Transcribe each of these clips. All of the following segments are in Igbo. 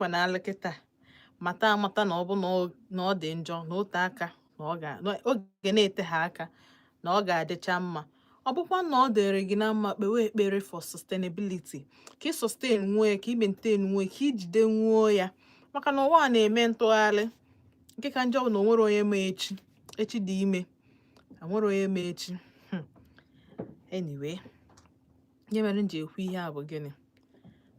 Kwanalụ kịta mata amata na ọ bụ na ọ dị njọ na ote aka na ọ ga na oge na-ete ha aka na ọ ga-adịcha mma. Ọ bụkwa na ọ dịrị gị na mma, kpewe ekpere for sustainability, ka ị sustain nwuo ya, ka ị maintain nwuo ya, ka ijide nwuo ya, maka na ụwa a na-eme ntụgharị. Nke ka njọ bụ na o nwere onye ma echi. Echi dị ime, onwere onye ma echi. Anyway, ihe mere m ji ekwu ihe a bụ gịnị?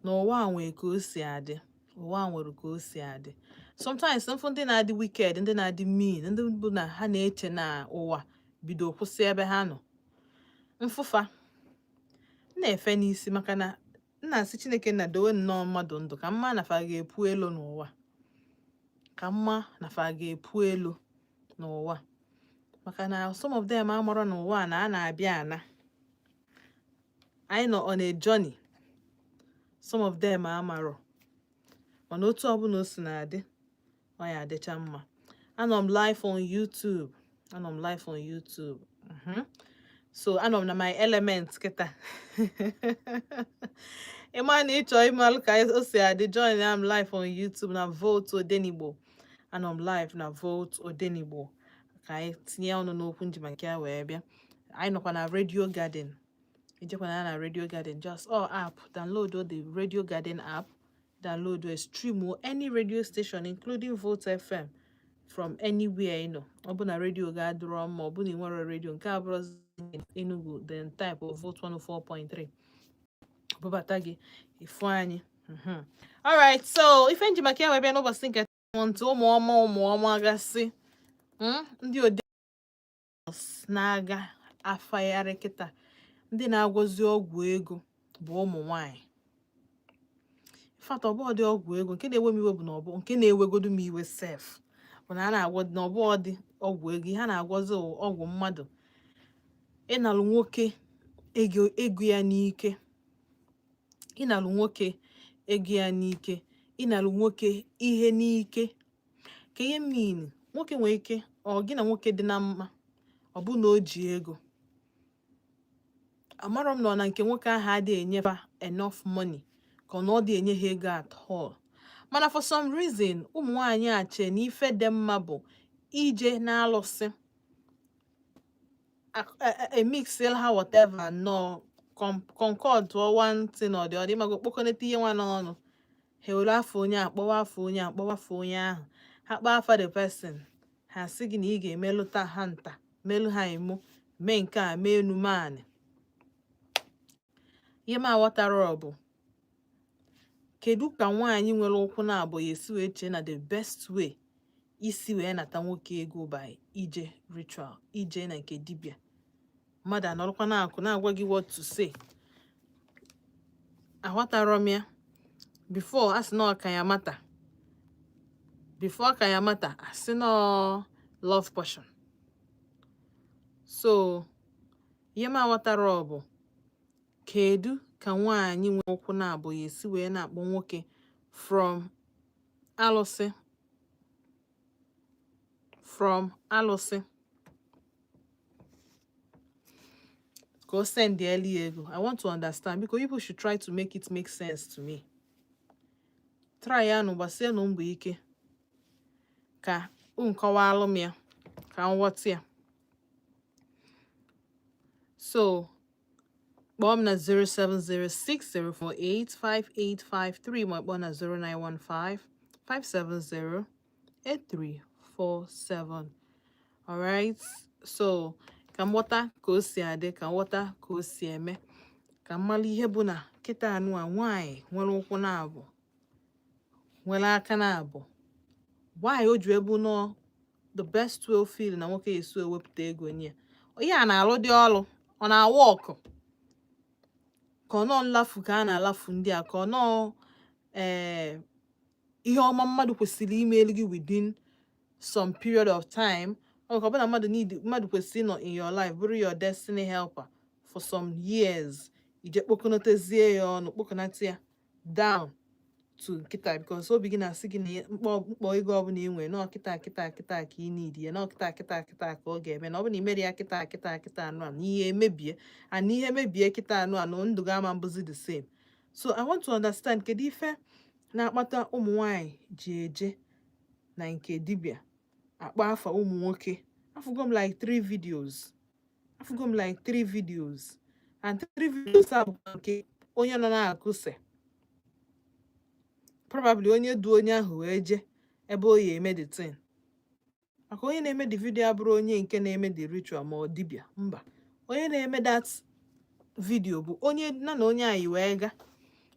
Na ụwa a nwere ka o si adị. Ụwa a nwere ka o si adị. Sometimes mfụ ndị na-adị wicked, ndị na-adị mean, ndị bụ na ha na-eche na ụwa bido kwụsị ebe ha nọ, mfụfa m na-efe n'isi, maka na m na-asị Chineke na dowe nnọọ mmadụ ndụ ka mma na fa ga-epu elu n'ụwa, ka mma na fa ga-epu elu n'ụwa, maka na some of them amarọ n'ụwa a na a na-abịa ana anyị nọ on a journey. Some of them amarọ, mana otu ọbụla o si na-adị, ọ ya adịcha mma. Anọ m live on YouTube, anọ m live on YouTube. So anọ m na my element kịta. Ịma na ịchọ ịmalụ ka o si adị, join am live on YouTube na Volt Odenigbo. Anọ m live na Volt Odenigbo ka anyị tinye ọnụ n'okwu nji maka ya wee bịa. Anyị nọkwa na Radio Garden. Ijekwana na Radio Garden, just all app, download the Radio Garden app, download or stream any radio station, including Volt FM, from anywhere ị nọ. Ọ bụ na radio ga-adịrọ mma, ọ bụ na ị nwere radio nke abụrụ Enugu, then type of Volt 104.3, bubata gị ifu anyị. Alright, so ife nji maka ya wee bịa n'ụbọchị nke ntị, ụmụ ọma, ụmụ ọma gasị, ndị ode na-aga afagharị kịta, ndị na-agwọzi ọgwụ ego bụ ụmụ nwanyị. In fact, ọ bụghị ọgwụ ego nke na-ewe m iwe bụ na ọ bụ nke na-ewegodu m iwe sef bụ na a na-agwọ na ọ bụghị ọgwụ ego. Ihe a na-agwọzi bụ ọgwụ mmadụ ịnalụ nwoke ego, ego ya n'ike, ịnalụ nwoke ego ya n'ike, ịnalụ nwoke ihe n'ike. Ka ihe mean, nwoke nwere ike ọ gị na nwoke dị na mma, ọ bụ na o ji ego. Amarọ m na ọ na nke nwoke ahụ adịghị enyefa enough money, ka ọ na ọ dị enye ha ego at all, mana for some reason ụmụ nwaanyị a chee na ife dị mma bụ ije na-alụsị emixil ha whatever nnọọ, concord tụọ one thing or the other, ịmago, kpokọnata ihe nwa n'ọnụ ha, were afọ onye a kpọwa afọ onye a kpọwa afọ onye ahụ. Ha kpọọ afa the person, ha sị gị na ị ga-emelụta ha nta, melụ ha emo, mee nke a, mee enu maanị. Ihe m aghọtara bụ, kedu ka nwaanyị nwere ụkwụ na-abụ ya esi wee chee na the best way isi wee nata nwoke ego by ije ritual, ije na nke dibịa? Mmadụ anọrọkwa na-akụ na-agwa gị what to say. Aghọtarọ m ya. Before a sị na ọka ya mata, before ka ya mata, asị na love potion. So ihe m aghọtara bụ, kedu ka nwaanyị nwere ụkwụ na-abụ ya esi wee na-akpọ nwoke from alụsị, from alụsị, ka o send ya ego? I want to understand because people should try to make it make sense to me. Try ya nụ, gbasienụ mbọ ike ka unu kọwalụ m ya ka m ghọta ya. So kpọọ m na 07060485853, ma kpọọ na 09155708347. Alright, so ka m ghọta ka o si adị, ka m ghọta ka o si eme, ka m mara ihe bụ na kịta anụ a nwaanyị nwere ụkwụ na-abụ, nwere aka na-abụ, why o ji ebu nọọ the best way o feel na nwoke esi ewepụta ego nye ya. Ihe a na-alụ dị ọlụ, ọ na-awa ọkụ, ka ọ nọọ nlafu ka a na-alafu ndị a, ka ọ nọọ ee ihe ọma mmadụ kwesịrị ime elu gị within some period of time. Ọ ka ọ bụ na mmadụ need, mmadụ kwesịrị ịnọ in your life, bụrụ your destiny helper for some years, ije kpokọnatazie ya ọnụ, kpokọnata ya down to kịta, because obi gị na-asị gị na mkpọ mkpọ ego ọbụla ị nwere nọọ kịta kịta kịta ka ị need ya, nọọ kịta kịta kịta ka ọ ga-eme, na ọ bụ na imere ya kịta kịta kịta anụ a, na ihe emebie and ihe mebie kịta anụ a, na ndụ gị ama mbụzi the same. So I want to understand, kedu ife Na-akpata ụmụ nwanyị ji eje na nke dibịa akpọ afa ụmụ nwoke. Afụgo m like three videos, afụgo m like three videos, and three videos a bụkwa nke onye nọ na-akụse, probably onye du onye ahụ wee jee ebe o ya eme the thing, maka onye na-eme the video abụrụ onye nke na-eme the ritual ma ọ dibịa. Mba, onye na-eme that video bụ onye na na onye anyị wee ga,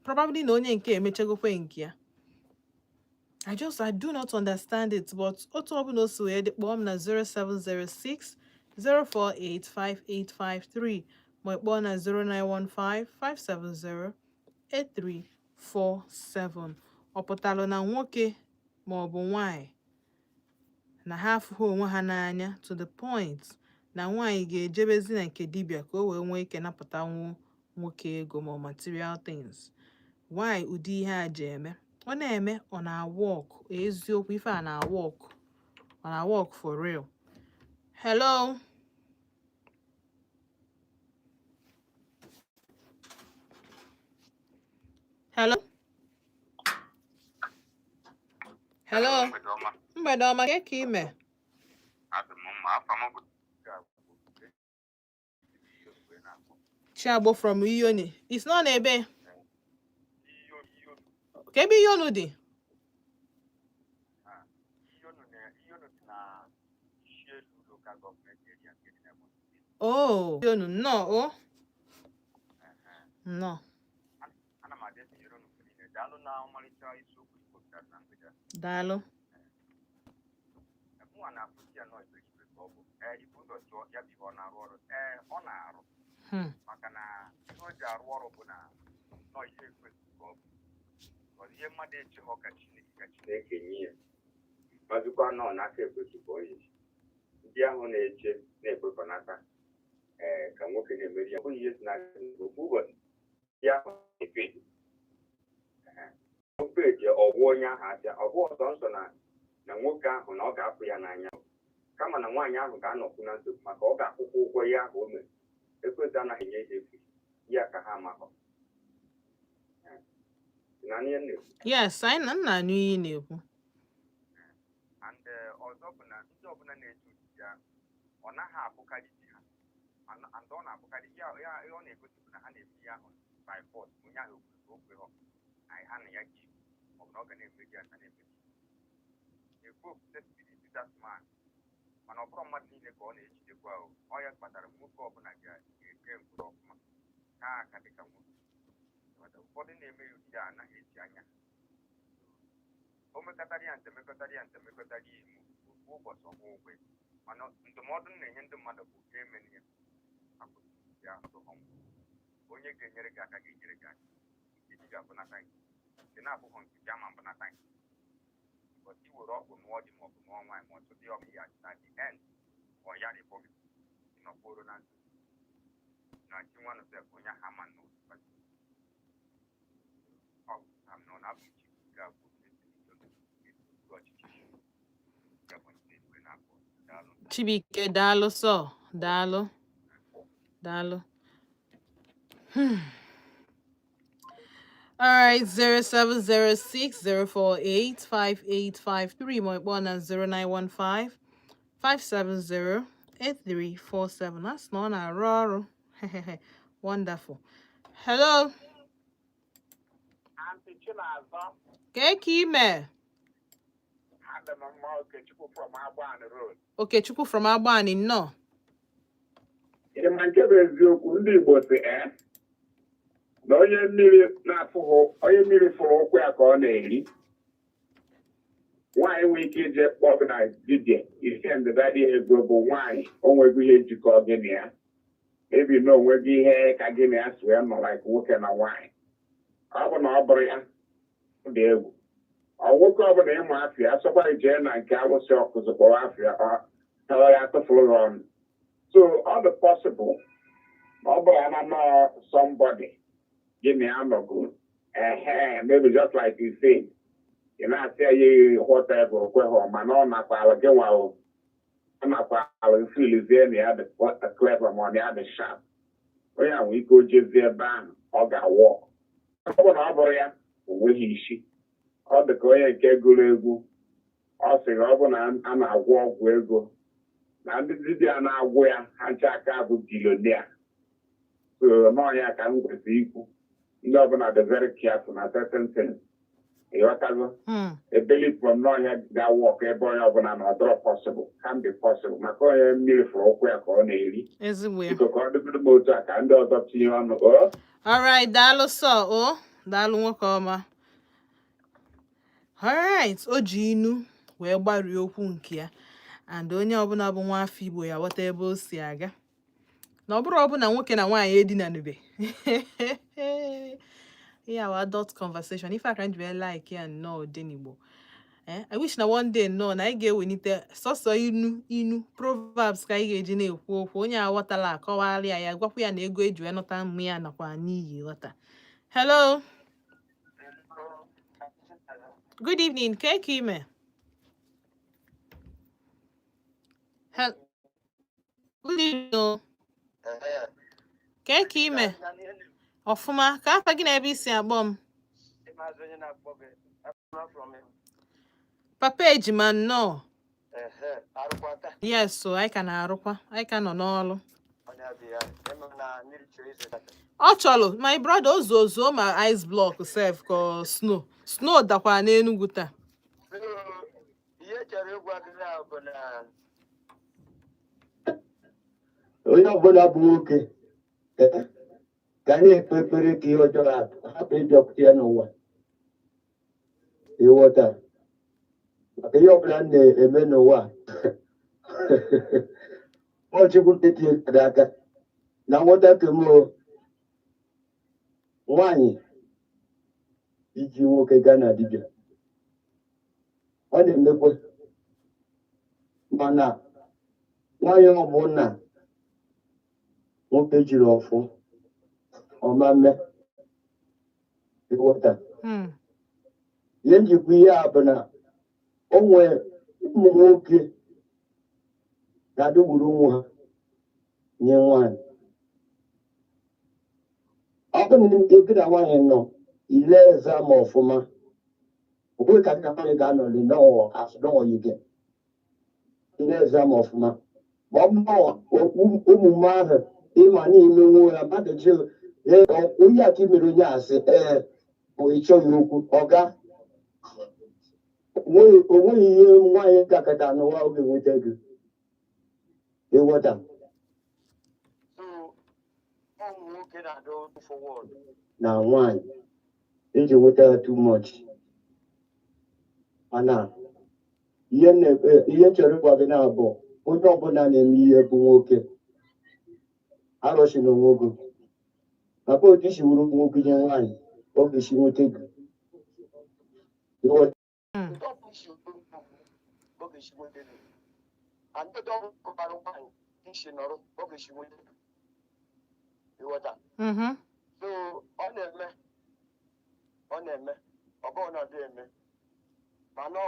probably na onye nke emechagokwe nke ya. I do not understand it, but otu ọbụla o si wee dị, kpọọ m na 0706 048 5853 ma ị kpọọ na 0915 570 8347. Ọ pụtalụ na nwoke ma ọ bụ nwanyị na ha afụghị onwe ha n'anya to the point na nwaanyị ga-ejebezi na nke dibịa ka o wee nwee ike napụtanwu nwoke ego ma ọ material things? Why ụdị ihe a ji eme? Ọ na-eme, ọ na-work? Eziokwu, ife a na-work, ọ na-work for real? Hello? Hello? Hello? Mgbede ọma. Mgbede ọma. Ke ka ime? Adị m mma. Afa m bụ Chiagbo from Iyoni. It's not ebe ka ebe Iyonu dị. Na Ishielu Local Government Area nke dị n'Ebonyi Steeti. Oh, Iyonu, nnọọ o, nnọọ. Ana m adị etinyere unu mgbe niile. Daalụ na ọmarịcha isiokwu Igbo pụtara na mgbede a. Daalụ. Mụnwa na-afụzi ya nọọ iberibe ka ọ bụ. Ee, ibu ụzọ jụọ ya bụ ihe ọ na-arụ ọrụ. Ee, ọ na-arụ maka na ihe o ji arụ ọrụ bụ na nọọ ihe ekwesị ka ọ bụ. Ọ ihe mmadụ echeghọ ka Chineke nye ya, mazikwa nọọ n'aka ekwesị ka ọ yi. Ndị ahụ na-eche na-ekwekọnata, ee, ka nwoke na-emeri ya, ọ bụghị ihe si n'aka ofu ụbọchị ndị ahụ na-efe ofe eji ọgwụ onye ahụ abịa. Ọ bụ ọsọ nsọ na nwoke ahụ na ọ ga-apụ ya n'anya, kama na nwaanyị ahụ ga-anọkwu na nsogbu, maka ọ ga-akwụkwọ ụgwọ ihe ahụ o mere. Ekwentị anaghị enye ihe efu ya ka ha amakọ na ihe m na-ekwu. Yes, anyị na nna anụ ihe ị na-ekwu. And ọzọ bụ na ndị ọbụla na-eji ụdị ahụ, ọ naghị abụkarị di ha, and ọ na-abụkarị ya ya ihe ọ na-egosi bụ na ha na-eme ihe ahụ by force. Onye ahụ kwuru ka o kweghọ na ha na ya ga-ebi, maọbụ na ọ ga na-emeji ya na na-emeji evoke the spirit that man. Mana ọ bụrụ mmadụ niile ka ọ na-ejidekwa o. Ọ ya kpatara nwoke ọbụla ga-eke mkpụrụ ọfụma ka aka dịka nwoke. Mana ụfọdụ na-eme ya ụdị ya anaghị eji anya o mekọtara ya ntị, mekọtara ya ntị, mekọtara ya emu ofu ụbọchị ọkwụ ụgwọ ya. Mana ndụmọdụ m na-enye ndị mmadụ bụ ka emena ya, akwụsị ya ọnwụ. Onye ga-enyere gị aka ga-enyere gị aka. Nke ji ga-abụnata gị, nke na-abụghị nke gị ama mbụnata gị, but i were ọgwụ nụọ di maọbụ nụọ nwaanyị ma ọtụtụ ya ọbụ ya, na the end ọ ya rịbọ gị nọkworo na nsogbu na chi nwanụ sef onye ahụ ama nọ. Ọ am nọ na abụ chi ga-abụ ọchịchị Ebonyi Steeti wee na-akpọ. Daalụ. Chibuike, daalụ sọ, daalụ, daalụ. All right, 0706 048 5853 ma ịkpọ na 0915 570 8347. Asị na ọ na-arụ ọrụ. Wonderful. Hello? Aunty Chinazọ. Kee ka ime? Adị m mma. Okechukwu from Agbani Road. Okechukwu from Agbani, nnọọ. Ị ma nke bụ eziokwu, ndị Igbo si na onye mmiri na-afụghụ, onye mmiri fụrụ ụkwụ ya ka ọ na-eri. Nwaanyị nwere ike ije kpọọ gị na dibịa isi ndịda dị ego bụ nwaanyị o nwego ihe jikọ gị na ya, ebi na onwego ihe ka gị na ya si wee nọ like nwoke na nwaanyị. Ọ bụ na ọ bụrụ ya, ọ dị egwu. Ọ nwoke ọbụla ịmụ afịa asọkwa jee na nke alụsị ọkụzikpọrọ afịa ọ ya atụfuru gị ọnụ. So ọ dị possible na ọ bụrụ na nọọ somebody gị na ya nọgo, ehe, maybe just like you said, ị na-asị ya ya whatever, o kweghị, mana ọ nakwala gị nwa o, ọ nakwala feelizie na ya dị clever ma ọ na ya dị sharp. Onye a nwere ike o jezie ebe ahụ, ọ ga-awọ. Ọ bụ na ọ bụrụ ya, o nweghị isi. Ọ dị ka onye nke gụrụ egwu, ọ sịrị ọ bụ na a na-agwọ ọgwụ ego na ndị dibịa na-agwụ ya ha ncha aka bụ billionaire. So n'ọnya ka m kwesịrị ikwu, ndị ọbụla dị very careful na certain things, ịghọtago? Hmm. Ebeli from n'ọhịa ga-work ebe onye ọbụla na ọdọrọ possible, can be possible, maka onye mmiri fụrụ ụkwụ ya ka ọ na-eri. Ezigbo ya. Biko, ka ọ dịgodo m otu a ka ndị ọzọ tinye ọnụ o. Alright, daalụ sọ o, daalụ nwoke ọma. Alright, o ji inu wee gbarie okwu nke ya, and onye ọbụla bụ nwa afọ Igbo ya ghọta ebe o si aga na ọ bụrụ ọbụna nwoke na nwaanyị edinanube ihe awa adult conversation. Ife aka m ji wee like ya nnọọ Odenigbo. I wish na one day nnọọ na anyị ga-ewelite sọsọ inu inu proverbs ka anyị ga-eji na-ekwu okwu. Onye aghọtala, akọwara ya, ya gwakwa ya na ego eji wee nụta mmụ ya nakwa n'iyi ghọta. Hello, good evening. Ka ka ime? Good evening o. Ka ka ime? Ọfụma. Ka afa gị na ebe isi akpọ m? Papa ejima, nnọọ. Yes, so anyị ka na-arụkwa, anyị ka nọ n'ọrụ. Ọ chọrọ, my brother, o zuo zuo ma ice block sef ka ọ snow snow dakwara n'Enugwu taa. Ihe chọrọ ịgwa gị na bụ na onye ọbụla bụ nwoke ga na-ekpe ekpere ka ihe ọjọọ hapụ ịbịakwute ya n'ụwa, ịghọta? Maka ihe ọbụla m na-eme n'ụwa a, ọ Chukwu etinyere aka na nghọta nke m o. Nwaanyị iji nwoke gaa na dibịa, ọ na-emekwa, mana nwaanyị ọbụla nwoke jiri ọfụ ọma mme, ịghọta? Ihe njikwa ihe a bụ na o nwee ụmụ nwoke ga-adọgburu onwe ha nye nwaanyị. Ọ bụrụ na gị na nwaanyị nọ ile exam ọfụma, ọ bụghị ka gị na nwaanyị ga-anọ asụdọghị gị ile exam ọfụma, ma ọ bụ na omume ahụ ịma n'ime nwe ya mmadụ ji onye a ka i mere onye asị ee bụ ịchọghị okwu ọga onweghị ihe nwaanyị gakọta n'ụwa oge nweta gị, ịghọta? So ụmụ nwoke na-adọ forward. Na nwaanyị iji nweta ya too much, mana ihe m chọrọ ịgwa gị na bụ onye ọbụla na-eme ihe bụ nwoke arụsị na onwe gị, maka otu isi wuru nwoke nye nwaanyị, ọ ga-esi nweta gị, ịghọta? Ndị ọbụla isi ọ ga-esi nweta gị, and ndị ọbụla kụbara nwaanyị isi nọrọ, ọ ga-esi nweta gị, ịghọta? So ọ na-eme, ọ na-eme, ọ bụghị na ọ dịghị eme, mana ọ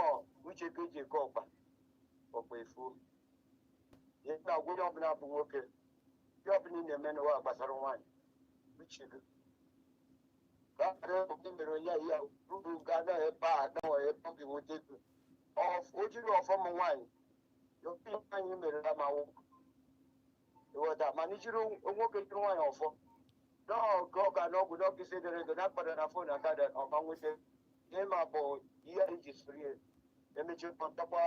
uche ka eji eke ọkpa ọkpa efuo. Ihe na-agwa onye ọbụla bụ nwoke, ihe ọbụla ị na-eme n'ụwa gbasara nwaanyị, uche gị ka ọ ghara ịbụ gị mere onye ya ruru gaa na ebe a na ebe ọ ga-enweta ego. O jiri ọfọm nwaanyị ihe nwaanyị mere ya ma wụ, ịghọta? Mana ijiri nwoke jiri nwaanyị ọfọ n'ọgụ ọ ga n'ọgwụ n'ọgụ isi dere ego na-akpado na phone aka dị ọma nweta ihe ma bụ ihe anyị ji soro ya emechi takwa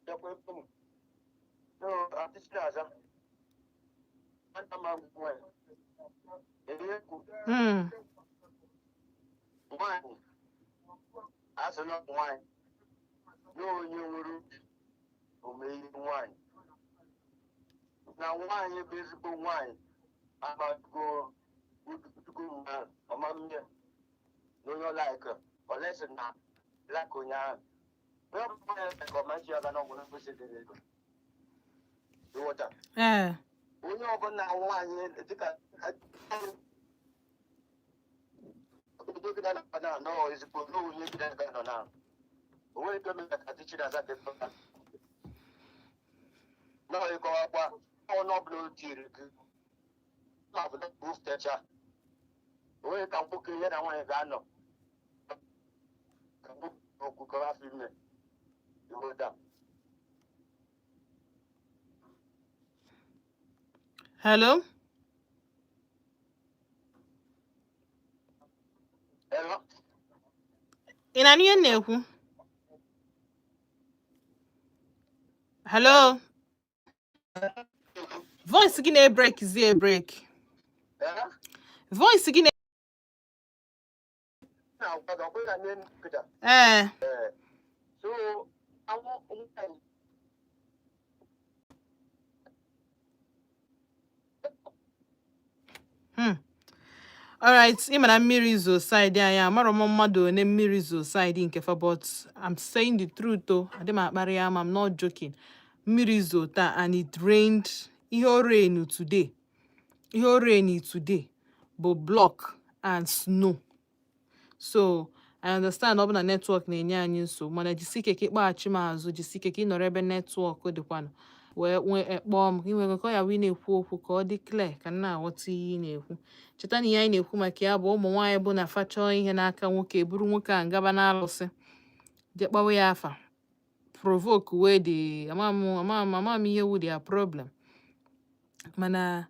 takwa ego m. So atịchi na-aza ana ma nwaanyị ekwu nwaanyị asị na nwaanyị na onye nwere obi ome ihe nwaanyị na nwaanyị bụ ezigbo nwaanyị amago udugo ọma mme na onye ọlaik olesi na lak onye ahụ onye ọbụla nwaanyị ka ọma ji aga n'ọgwụ na mkpịsị dịrị ego, ịghọta? Ee. Onye ọbụla nwaanyị dịka obodo gị na na nọ ezigbo n'onye gị na nọ na onweghị ike mere ka dị Chinaza dị mma na ịkọwakwa ọnụ ọbụla o tiri gị ma bụ na buftecha onweghị ka nwoke ya na nwaanyị ga-anọ ka nwoke Okwu ka afọ ime iweta. Hello? Hello? Ị na-anụ ihe m na-ekwu? Hello? Voice gị na-ebreak zi ebreak. Eh? Voice gị na Na-agwa gị, ọ bụrụ na nne m kịta. Ee. So, awụ nwanyị Alright, ị ma na mmiri zo side anyị, amarọ m mmadụ one mmiri zo side nke fa, but I'm saying the truth o, adị m akparị ya ama, I'm not joking. Mmiri zo taa and it rained, ihe o rain today, ihe o rain today bụ block and snow. So I understand ọ bụ na network na-enye anyị nsogbu, mana jisi ike ka ịkpọghachi m azụ, jisi ike ka ị nọrọ ebe network dịkwanụ wee nwee kpọọ m ka ị nwere ka ọ ya wee na-ekwu okwu ka ọ dị clear ka m na-aghọta ihe ị na-ekwu. Cheta na ihe anyị na-ekwu maka ya bụ ụmụ nwaanyị bụ na fa chọọ ihe n'aka nwoke, buru nwoke a ngaba n'alụsị, jee kpawa ya afa, provoke wee dị ama m ama m ama m ihe wu their problem. Mana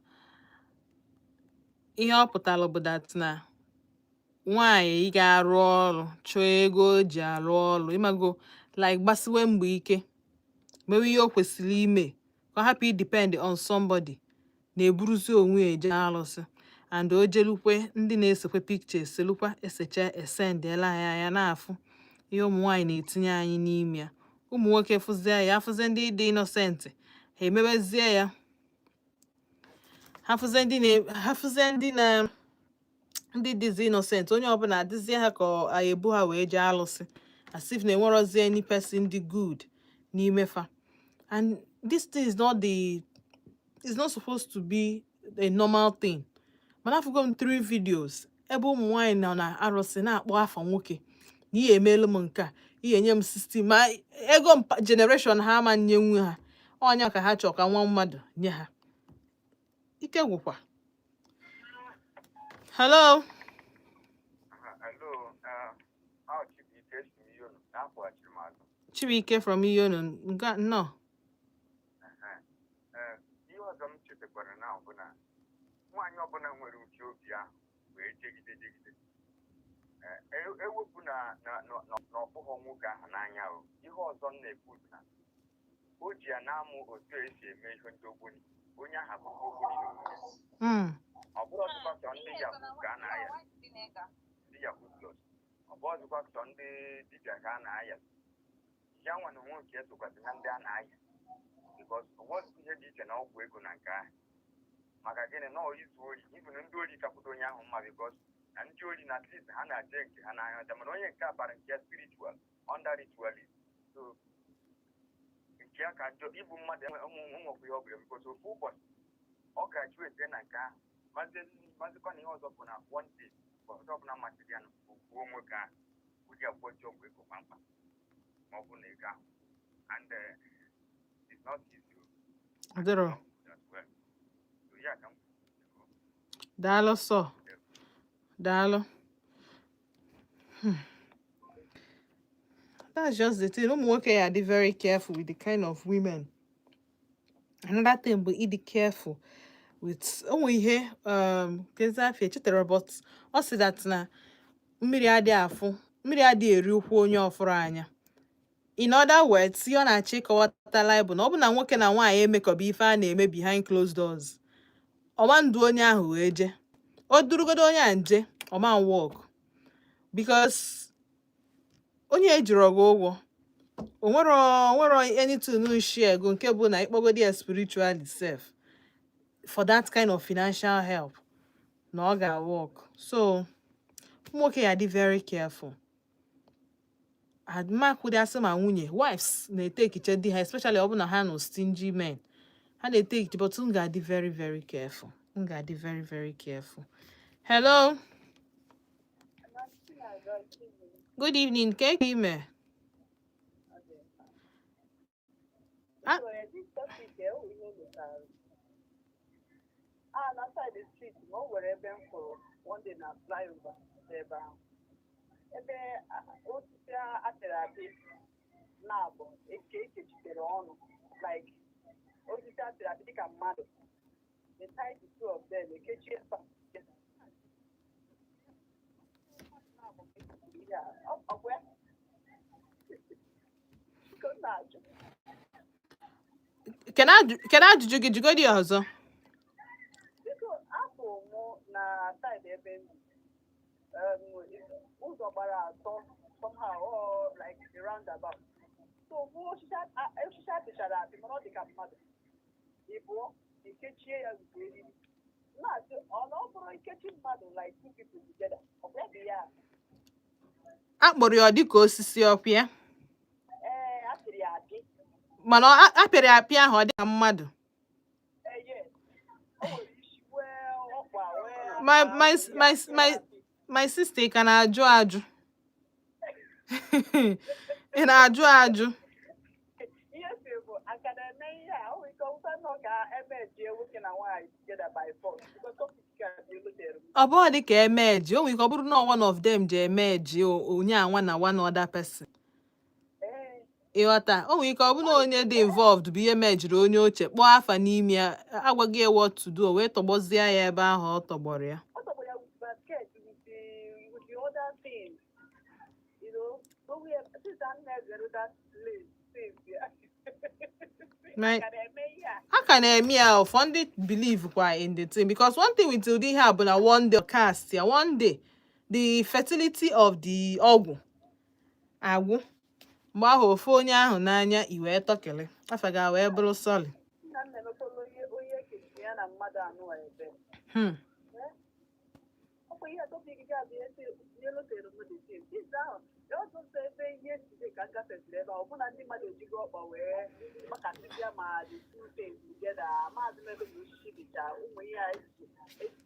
ihe ọ pụtara bụ that na nwaanyị ị ga-arụ ọrụ, chọọ ego o ji arụ ọrụ, ịmago, like gbasiwe mbọ ike, mewe ihe o kwesịrị ime ka ọ hapụ idepend on somebody, na-eburuzi onwe ya eje arụsị, and o jelukwe ndị na-esekwe picture, eselukwa, esecha, esendela ya, ya na-afụ ihe ụmụ nwaanyị na-etinye anyị n'ime ya. Ụmụ nwoke fụzie ya, afụzie ndị dị innocent, ha emewezie ya, ha fụzie ndị na ha fụzie ndị na ndị dịzi innocent, onye ọbụla adịzie ha ka ọ ebu ha wee jee alụsị, as if na enwerozi any person dị good n'ime fa. And this thing is not the it's not supposed to be a normal thing. Mana afụgo m three videos ebe ụmụ nwaanyị nọ na arụsị na-akpọ afa nwoke na ihe emeelu m nke a, ihe nye m 60 ma ego generation ha ama nyenwu ha ọnya ka ha chọọ ka nwa mmadụ nye ha. Ike gwụkwa. Hello? Hello, ọ Chibuike, esi m ihe unu na-akwụghachiri m azụ. Chibuike from Iyono nga, nnọọ. Ee, ihe ọzọ m chetakwara na ọ bụ na nwaanyị ọbụla nwere uche obi ahụ wee jegide jegide. Ee, ewepụ na ọ bụghị nwoke ahụ n'anya o, ihe ọzọ m na-ekwu bụ na o ji ya na-amụ otu esi eme ihe ndị ogboni, onye ahụ abụghị ogboni n'onwe ya. Ọ bụrụ ọzụkwa sọ ndị yahoo ka a na-aya, ndị yahoo plus, ọ bụ ọzụkwa sọ ndị dibịa ka a na-aya, ya nwa na onwe nke ya sokwasị na ndị a na-aya, because onwezikwa ihe dị iche na ọgwụ ego na nke ahụ. Maka gịnị? Na ọ izu ori, even ndị ori kakwudo onye ahụ mma, because na ndị ori na at least ha na-aje nke ha n'anya ọcha, mana onye nke a bara nke ya spiritual under ritualist, so nke ya ka njọ igbu mmadụ. Ụmụ nwekwa ihe ọ bụla, because ofu ụbọchị ọ graduate na nke ahụ, mazikwa na ihe ọzọ bụ na one day ọzọ ọbụla masịrị ya na ogbuo nwoke ahụ, ụdị agwọji ọgwụ ego kpamkpam ma ọ bụ na ego ahụ. And it's not easy o. Ọ dịrọ. As well. So ya ka m Daalụ sọ, daalụ. That's just the thing. Ụmụ nwoke ya dị very careful with the kind of women. Another thing bụ ịdị careful with ụmụ ihe kezi afọ echetara, but ọ sị that na mmiri adịghị afụ, mmiri adịghị eri ụkwụ onye ọfụrụ anya. In other words, ihe ọ na-achọ ịkọwatala bụ na ọ bụ na nwoke na nwaanyị emekọba ife a na-eme behind closed doors, ọma ndụ onye ahụ wee jee o durugodo onye a nje, ọma work, because onye ejiri ọgụ ụgwọ onwero onwero anything share ego nke bụ na ịkpọgodi ya spiritually sef for that kind of financial help na ọ ga-work. So ụmụ nwoke ya dị very careful. Admakwụdị ma nwunye, wives na-ete ekiche di ha, especially ọ bụ na ha nọ stingy men, ha na-ete ekiche, but m ga-adị very very careful, m ga-adị very very careful. Hello, good evening. Ka ị ime? Ah. This topic, ihe o metara. Ah, na side the street, ma o nwere ebe m fụrụ one day na flyover ebe ahụ. Ebe osisi apịrị apị na-abụ eke ekechitere ọnụ, like osisi apịrị apị dịka mmadụ. They tie the two of them, ekechie fa. Na-abụ ka ekechiri ihe a. Ọ bụ ya? Biko, m na-ajụ. Kedu ajụjụ gị? Jụgodi ya ọzọ. Biko, afọ mụ na side ebe m bi, ụzọ gbara atọ somehow or like a roundabout. So mụ osisi apịchara apị, mana ọ dị ka mmadụ. Ịbụọ ekechie ya with eriri. Na-asị ọ na ọ bụrụ ikechi mmadụ, like two people together, ọ bụ ya bụ ya? A kpọrọ ya ọ dịka osisi ọpịa? Ee, apịrị ya apị. Mana apịrị apị ahụ, ọ dị ka mmadụ? Ee, yes. O nwere isi, nwee ọkpa, nwee My aka, my nwee my ya apịrị my apị. My sister, ị ka na-ajụ ajụ? Ị na-ajụ ajụ? Ihe si bụ aka na-eme ihe a, o nwere ike ọwụsa nọ ka eme jie nwoke na nwaanyị together by force, because topic ka dị elutere m. Ọ bụghị dị ka eme ji, o nwere ike ọ bụrụ na one of them ji eme ji onye anwa na one other person. Ịghọta? O nwere ike ọ bụrụ na onye dị involved bụ ihe mejiri onye oche kpọọ afa n'ime ya, agwaghị ya what to do, o wee tọgbọzie ya ebe ahụ ọ tọgbọrọ ya. Ọ tọgbọ ya with basket, with the other things. So we have since I'm na-ezere that place since ya. Aka na-eme ihe a? A ka na-eme ya. Ụfọdụ believe kwa in the thing, because one thing with ụdị ihe a bụ na one day cast ya, one day the fertility of the ọgwụ agwụ, mgbe ahụ ofu onye ahụ n'anya i wee tọkịrị afa ga wee bụrụ sọlị. Nna m na-emekwala onye ekechiri ya na mmadụ anụ a ebe. Ọkwa ihe topic gị a bụ ihe ihe lotere m the thing. Since ahụ, ọzọ nsọ ebe ihe si ka m gafesịrị ebe a, ọbụna ndị mmadụ ejigo ọkpa wee makasịsịa ma the two things together. Maazị m, ebe na osisi dịcha ụmụ ihe a ejiche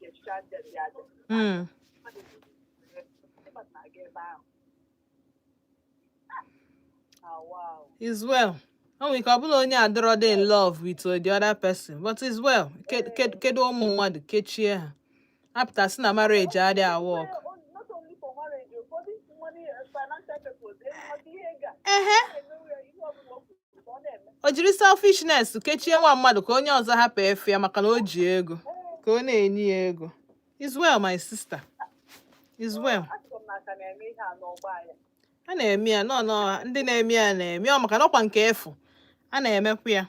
echicha ndị dị aja. Ndị mmadụ na-aga ebe ahụ. Ah, wow. Is well. O nwere ike ọ bụrụ onye adịrọ dị in love with the other person, but is well. Kedu ụmụ mmadụ kechie ha apụta sị na marriage adịghị a-work. Well, not only for marriage, for this money, financial purpose, maka ihe ga Ehe. na-emewe ya, ihe ọbụla o kwuru ka ọ na-eme. O jiri selfishness kechie nwa mmadụ ka onye ọzọ hapụ efu ya, maka na o ji ego ka ọ na-enye ya ego. Is well, my sister, is well. Asịkwa m na aka na-eme ihe a n'ọgba ya. A na-eme ya. Nọ ndị na-eme ya na-eme ọ, maka na ọkwa nke efu a na-emekwa ya.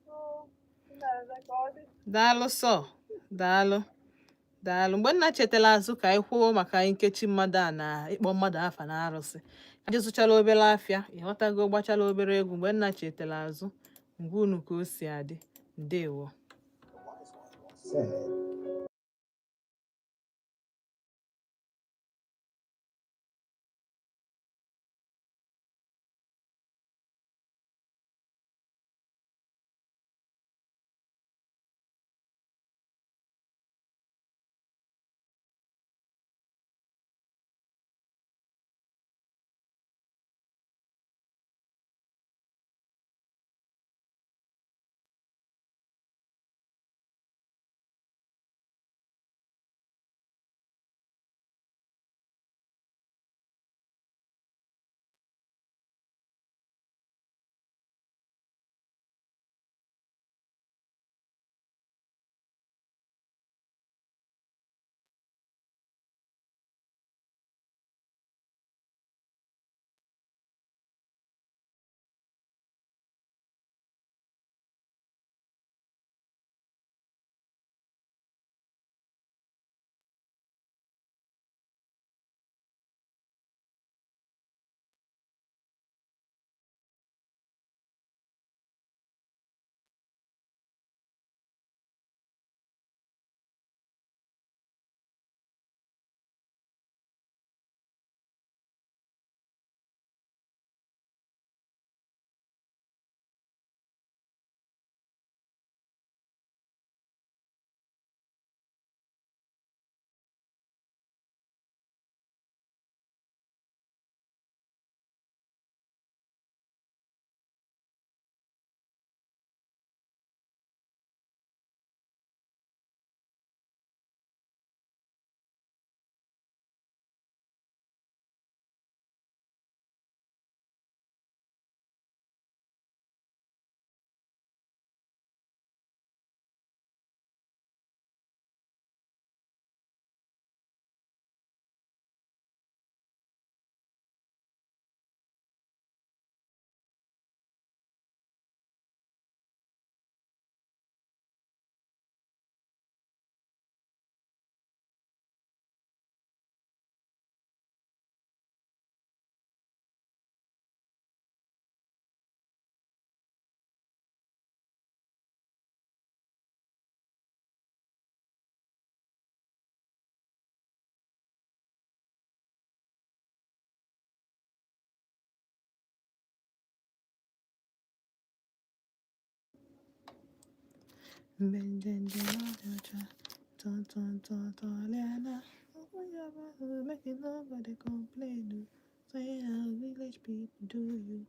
So, nna-eze ka ọ dị. Daalụ sọ, daalụ, daalụ. Mgbe nna chetara azụ ka anyị kwuo maka nkechi mmadụ a na ịkpọ mmadụ afa na arụsị, anyị zụchara obere afịa, ịghọtago, gbachara obere egwu. Mgbe nna chetara azụ ngwa unu ka o si adị. Ndewo. Said. Mgbe njenje ọ dị ọcha, tọ tọ tọ tọlịana. Open your mouth, make it nobody complain. Oh. Say how village people do you.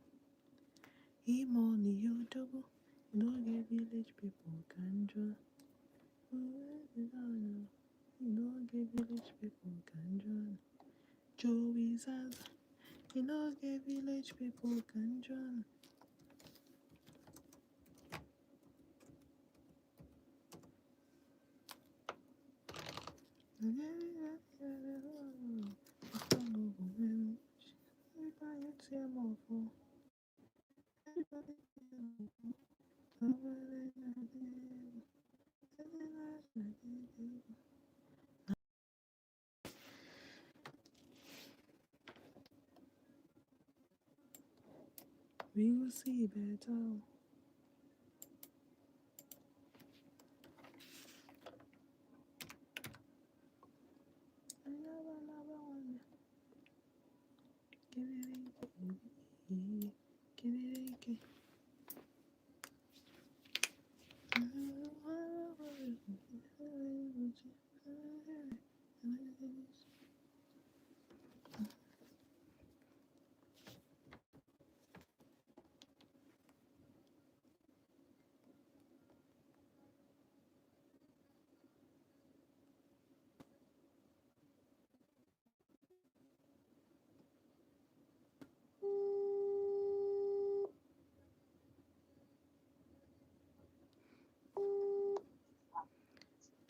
E-money, you double. You no get village people can draw. You no get village people can draw. Joey Zaza. You no get village people can draw. We will see better.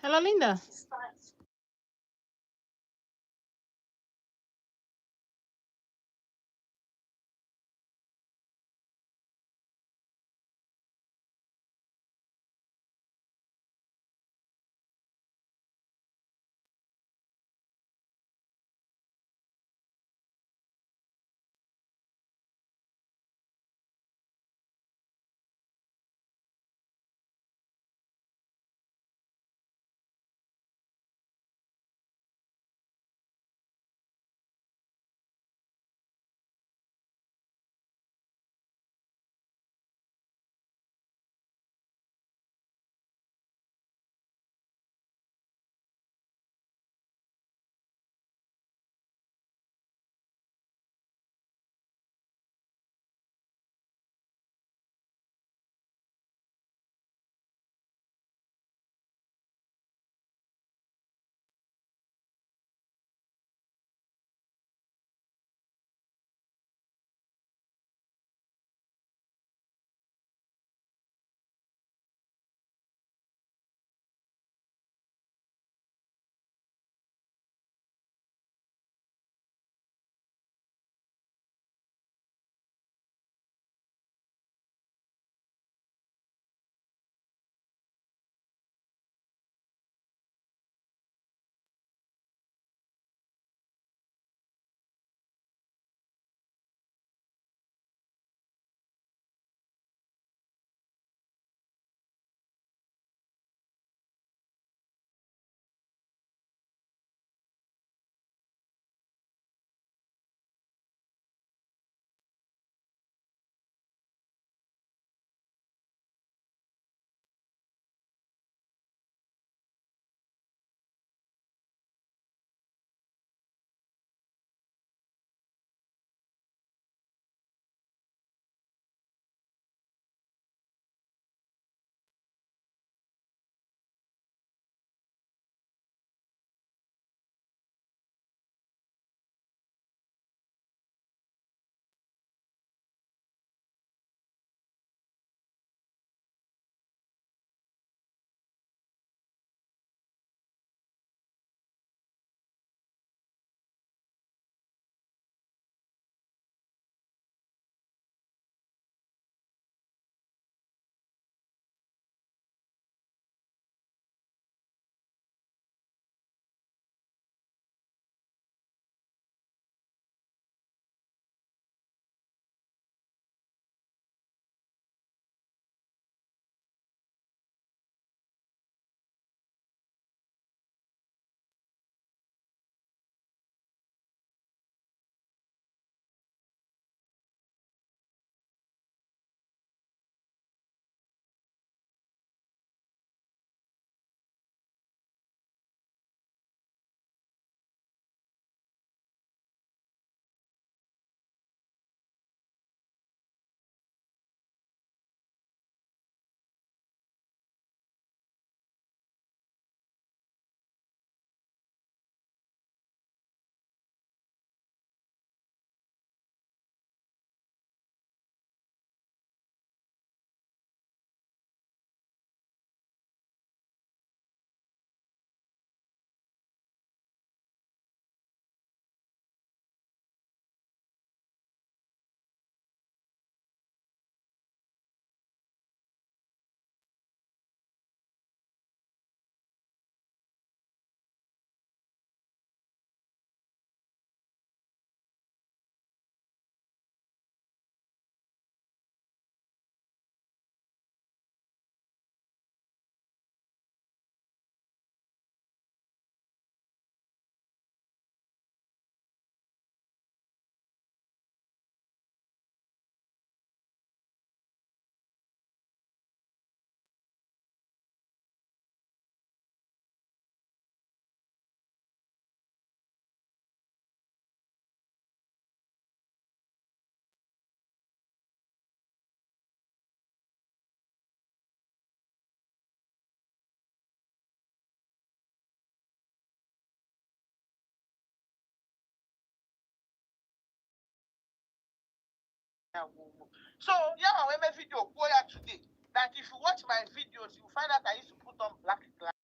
Hello, Linda. Agwụgwụ. So ya ma wee mee video kwuo ya today that if you watch my videos, you will find out I used to put on black glasses.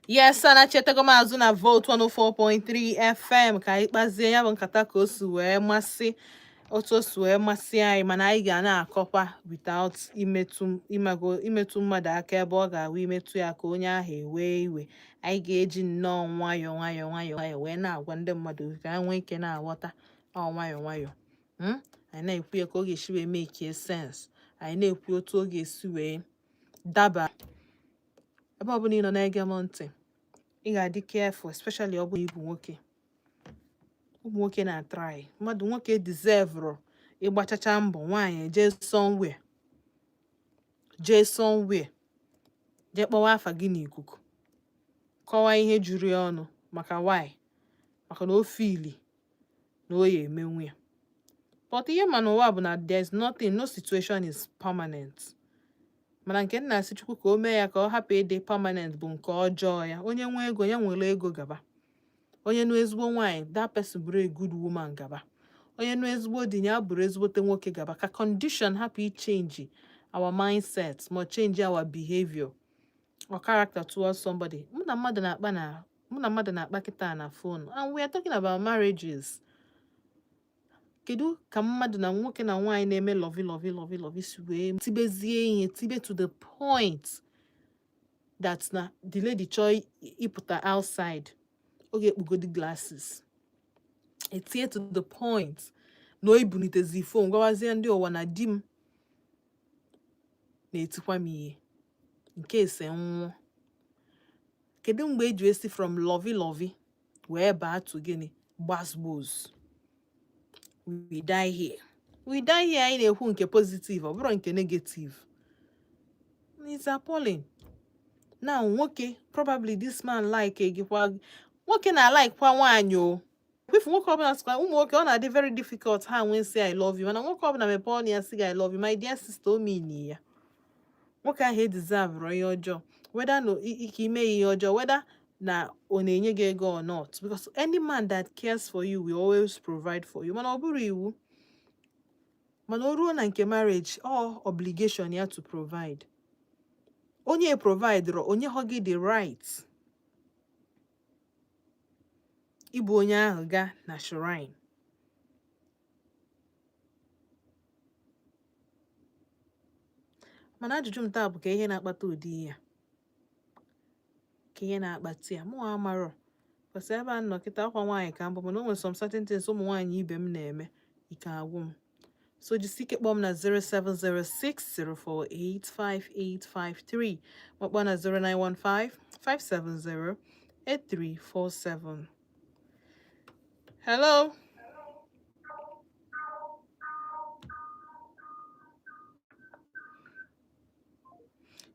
Yes, ana chetego m azụ na Volt 104.3 FM ka anyị kpazie ya bụ nkata ka o si wee masị, otu o si wee masị anyị. Mana anyị ga na-akọkwa without imetụ, imago, imetụ mmadụ aka ebe ọ ga-awụ imetụ ya ka onye ahụ ewee iwe. Anyị ga-eji nnọọ nwayọọ nwayọọ nwayọọ nwayọọ wee na-agwa ndị mmadụ ka ha nwee ike na-aghọta. Ọ nwayọọ nwayọọ, Anyị na-ekwu ya ka ọ ga-esi wee make sense. Anyị na-ekwu otu ọ ga-esi wee daba. Ebe ọbụla ị nọ na-ege m ntị, ị ga-adị careful, especially ọ bụrụ na ị bụ nwoke. Ụmụ nwoke na-atry mmadụ. Nwoke deserve ịgbachacha mbọ nwaanyị jee somewhere, jee somewhere, jee kpọwa afa gị n'ikuku, kọwaa ihe juru ya ọnụ. Maka why? Maka na o feeli na o ya emenwu ya. But ihe ma n'ụwa bụ na there's nothing, no situation is permanent. Mana nke nna asị Chukwu ka o mee ya ka ọ hapụ ịdị permanent bụ nke ọjọọ ya. Onye nwee ego, ya nwere ego gaba. Onye nụ ezigbo nwaanyị, that person bụrụ a good woman gaba. Onye nụ ezigbo di, ya bụrụ ezigbote nwoke gaba. Ka condition hapụ ichange our mindset ma change our behavior or character towards somebody. Mụ na mmadụ na-akpa kịta na phone, and we are talking about marriages. Kedu ka mmadụ na nwoke na nwaanyị na-eme lovey lovey lovey lovey si wee tibezie ihe tibe to the point that na the lady chọọ ịpụta outside, ọ ga-ekpugodi glasses? Etie to the point na o ibunitezi phone gwawazie ndị ụwa na di m na-etikwa m ihe nke ese nwụọ. Kedu mgbe eji esi from lovey lovey wee baa to gịnị? Gbasgbos. We die here, we die here. Anyị na-ekwu nke positive, ọ bụrụ nke negative, it's appalling. Now nwoke, probably this man like gị kwa, nwoke na like kwa nwaanyị o kwefu. Nwoke ọbụla sịkwa, ụmụ nwoke, ọ na-adị very difficult ha nwee sị "I love you." Mana nwoke ọbụla mepee ọnụ ya sị gị "I love you," my dear sister, o mean ya. Nwoke ahụ edeserve ihe ọjọọ, whether no ike ime ya ihe ọjọọ, whether na ọ na-enye gị ego or not, because any man that cares for you will always provide for you. Mana ọ bụrụ iwu, mana o ruo na nke marriage, ọ obligation ya to provide. Onye provide, onye hụ gị the right ịbụ onye ahụ ga na shrine. Mana ajụjụ m taa bụ, ka ihe na-akpata ụdị ihe a, ka ihe na-akpata ya? Mụ amarọ kwesị ebe a nọ kịta akwa nwaanyị ka mbụ, mana o nwere some certain things ụmụ nwaanyị ibe m na-eme, ike agwụ m. So jisi ike kpọọ m na 07060485853, makpọọ na 09155708347. Hello.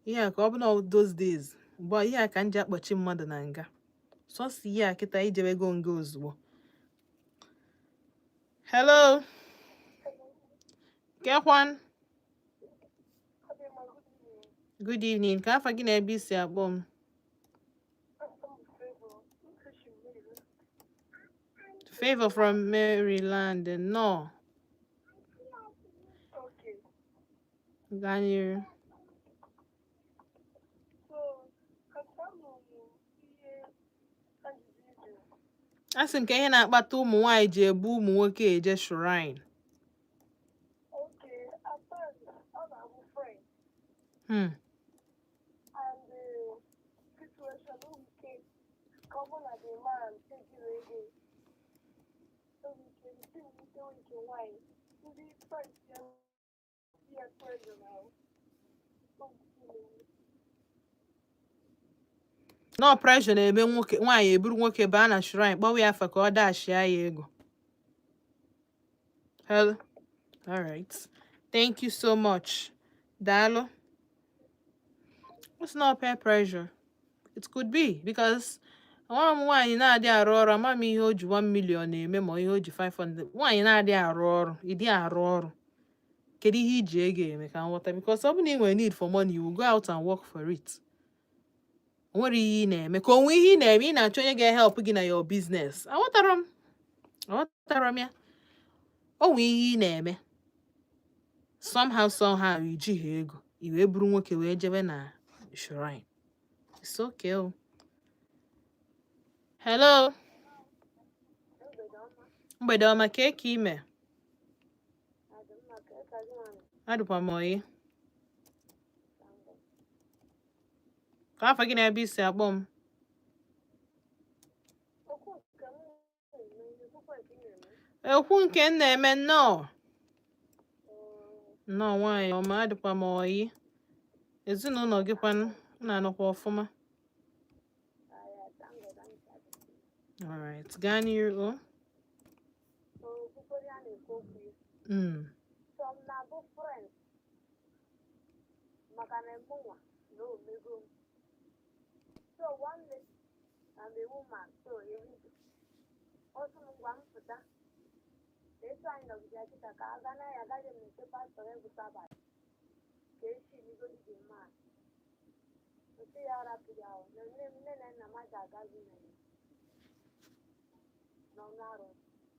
Ihe a ka ọ bụ na those days mgbe ihe a ka m ji akpọchi mmadụ na nga, sọsọ ihe a kịta ijebego nga ozugbo. Hello, kekwan? Good evening. Ka afa gị na ebe isi akpọ m? Favor from Maryland. No, gaa n'iru. So, ka m ihe ajụjụ ịjụ. A sị m ka ihe na-akpata ụmụ nwaanyị ji ebu ụmụ nwoke eje shrine. Okay, at times, ọ na-abụ friend and the situation o ike ka ọ bụ na the man ejiri ego, o ike the thing wute nke nwaanyị, ndị friends ya ya pressure na o ike. No pressure na-eme nwoke nwaanyị eburu nwoke baa na shrine, kpọwa ya afa ka ọ dashia ya ego. Hello. All right, thank you so much. Daalụ. It's not peer pressure. It could be because nwa m nwaanyị na-adị arụ ọrụ, ama m ihe o ji 1 million eme, ma ihe o ji 500. Nwaanyị na-adị arụ ọrụ, ịdị arụ ọrụ, kedu ihe iji ego eme? Ka m ghọta, because ọ bụ na ị nwere need for money, you will go out and work for it. O nwere ihe ị na-eme, ka o nwee ihe ị na-eme, ị na-achọ onye ga-ehelp gị na your business. Aghọtara m, aghọtara m ya. O nwee ihe ị na-eme somehow somehow, ijighị ego, i wee buru nwoke wee jebe na shrine. It's okay o. Hello. Mgbede ọma. Ka eke ime? Adịkwa m oyi. Ka afa gị na ebe isi akpọ m? Okwu nke m na-eme, ekwukwa nke ị na-eme. Ekwu nke m na-eme. Nnọọ, nnọọ, nwaanyị ọma. Adịkwa m oyi. Ezinụlọ gị kwanụ? M na-anọkwa ọfụma. Aya, thank God, I'm happy. Alright, gaa n'iru o. Okwukwe ya na-ekwu okwu ya. Some na-abụ friends maka na mụnwa na omego m. So one day, I'm a woman, so a widow. Ọ sị m gwa m pụta. Na etu anyị nọgide kịta ka a gaa na ya agaghị m nke pastọ every Sabbath. Ka esi ligodi the man. Nsị ya arapụ ya ahụ na nne m, nne na nna m aja agazi na ya. N'ọnụ arụ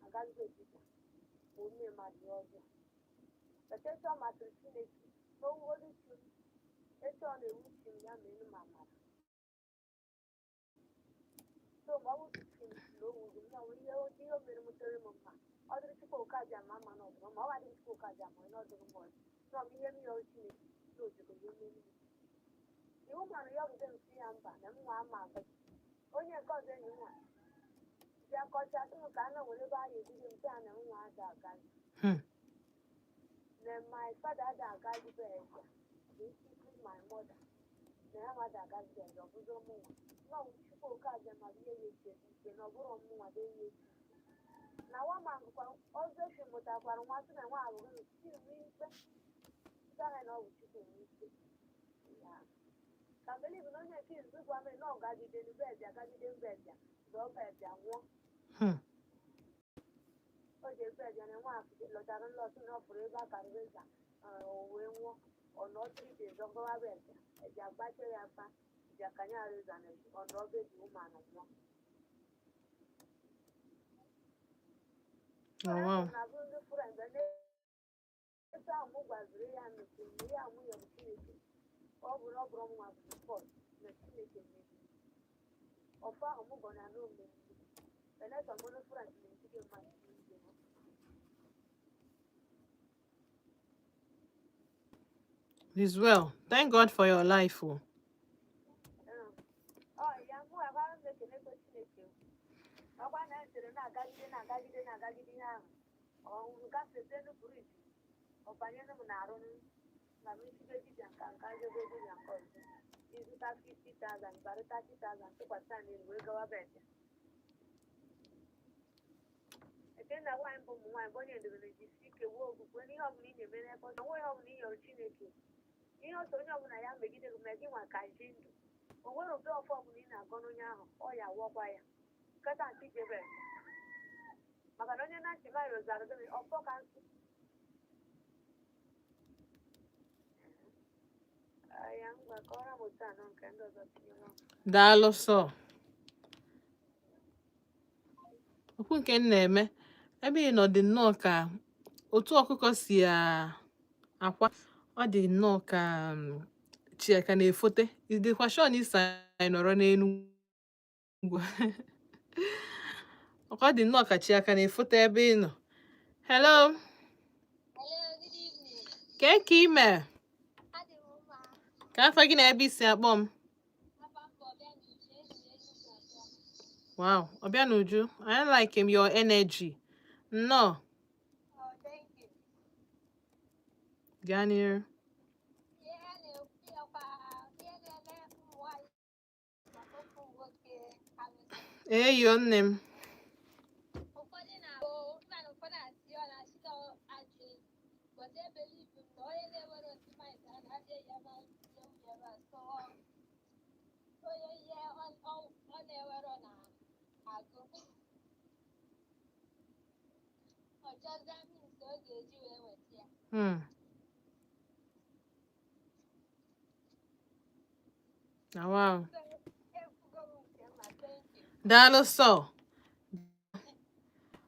agaghị etita ma o mee mmadụ ihe ọjọọ. But etu ọ masịrị Chineke, n'owuwolu chi m, etu ọ na-ewu chi m ya ma elu ma amara. So mgbe ọ bụ chi m na owuwu m na ọ ihe ihe o mere m tere m mma. Ọ dịrị Chukwu oke aja ma ama na ọ dịrị ma ọ adịghị Chukwu oke aja ma ọ dịrị m ọzọ. Na ọ bụ ihe m yọrọ Chineke na ojoko ya omenu m. Iwu mara ya ọgụgụ m si ya mba na m nwa ama agwa. Onye nke ọzọ, enyi m nwa bịa kọchaa, sị m ka a na nwere ebe a ga-ebido m sị ya na m nwa aja agaghị. Na my father ada agaghị be eze, basically my mother na ya mmadụ agaghị eze. Ọ bụrụ mụnwa nọ Chukwu oke aja ma ihe ya echi ike na ọ bụrụ mụnwa dị ihe echi na nwa ma ngụkwa ọzọ echi mụtakwara nwa sị na nwa abụghị si nwe ikpe sị na ọ bụ Chukwu nwe ikpe ya ka believe na onye nke izizi gwa m na ọ gagide n'be eze, agagide mbe eze zọọ be eze nwụọ. O ji ebe eze na nwa lọtara nlọtụ na ọ fụrụ ebe a karịrị eze o wee nwụọ. Ọ nọ 3 days, ọ gawa be eze, eze agbacha ya afa ji akanye arụ eze na ọ nọ be dị ụmanụ nwụọ. Na-abụ ndị friend ebe ahụ mụ gwaziri ya nnukwu mgbe ya mụ yọrọ Chineke, ọ bụrụ nwa bụ spọt na Chineke meziri ọfọ ahụ mụ gọ na n'ome beleta mụnụ friend na-ejide mmadụ n'ije ha. Is well. Thank God for your life. Oh. Ọ ya mụ agbara m ekelekwe Chineke ọkwa na nchere na-agagide na-agagide na-agagide ihe ahụ ọnwụ gafete bridge ọ banyere m n'arụ na m isibe dibịa nka nka jebe dibịa nke ọzọ ịzụta 50,000 gbara 30,000 tụkwasị n'elu wee gawa bed. Eke na nwaanyị bụ ụmụ nwaanyị bụ onye ndebere jisi ike wuo okwukwe n'ihe ọbụla ị na-eme n'ebe ọzọ, onwe ihe ọbụla ị yọrọ Chineke, ihe ọsọ onye ọbụla ya megide gị ma gị nwa ka ji ndụ o nwere ụdị ọfọ ọbụla ị na-agọ n'onye ahụ ọ ya wọkwa ya nkata ntị jebe, maka na onye na-achị maịrị zara gịnị ọfọ ka nsị ya ngwa kọrọ m otu anọ nke ndị ọzọ tinyere ọnụ. Daalụ sọ. Okwu nke m na-eme ebe ị nọ dị nnọọ ka otu ọkụkọ si akwa. Ọ dị nnọọ ka chi ka na-efote. Ị dịkwa sure na isi anyị nọrọ n'Enugwu? Ọ dị nnọọ ka chi aka na-efote ebe ị nọ. Hello. Hello, good evening. Kee ka ime? Adị m mma. Ka afa gị na ebe isi akpọ m? Afa m bụ Ọbịanuju, esi m Enugu akpọ. Wow, Obianuju, I like him, your energy. Nnọọ. Oh, thank you. Gaa n'iru. Ihe a na-ekwu ya kwa ihe na-eme ụmụ nwaanyị maka ụmụ nwoke alụsị. Eyo nne m. Ụfọdụ na-abụ mana ụfọdụ asị ọ na-asị na ajọ enyi. But I believe m na onye na-enwere otu mind a na-adị ya ma ihe nwunye ma so onye ihe ọ na-enwero na-agụ. Ọ chọzie means ọ ga-eji wee weta ya. Ah, wow. So, ekwugo m nke m ma, thank you. Daalụ sọ.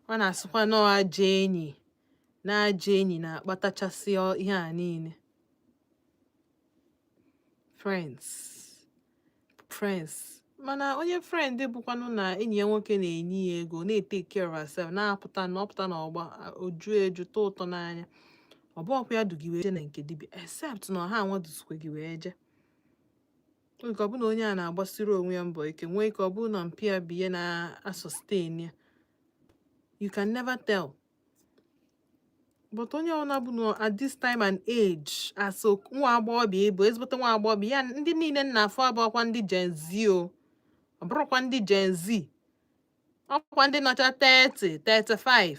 Ọ na-asịkwa nọọ ajọ enyi na ajọ enyi na-akpatachasị ihe a niile. Friends. Friends. Mana onye friend bụkwanụ na enyi ya nwoke na-enye ya ego, na-etake care of herself, na-apụta na ọpụta n'ọgba, oju eju, tọ ụtọ n'anya. Ọ bụ ọkwa ya du gị wee jee na nke dibịa, except na ọha anwa duzikwe gị wee jee. Nwere ike ọ bụ na onye a na-agbasiri onwe ya mbọ ike, nwee ike ọ bụrụ na mpi ya bụ ihe na-asustain ya. You can never tell. But onye ọbụla bụ na at this time and age, as nwa agbọghọbịa, ịbụ ezigbote nwa agbọghọbịa ya, ndị niile nna afọ abụọkwa ndị Gen Z o, ọ bụrụkwa ndị Gen Z, ọkwa ndị nọcha 30, 35.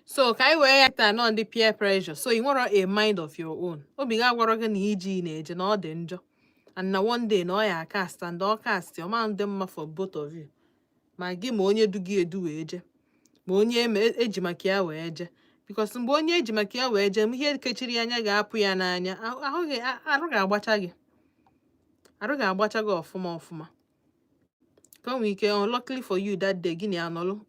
So ka anyị wee ya taa nọ ndị peer pressure. So ị nwere a mind of your own. Obi gị agwara gị na iji ị na-eje na ọ dị njọ, and na one day na ọ ya cast, and ọ cast, ọ ma ndị mma for both of you, ma gị ma onye du gị edu wee je, ma onye eji maka ya wee je, because mgbe onye eji maka ya wee jee, ihe kechiri ya anya ga-apụ ya n'anya. Ahụ gị, arụ ga-agbacha gị, arụ ga-agbacha gị ọfụma ọfụma, ka o nwee ike. Unluckily for you, that day gị na ya nọlụ,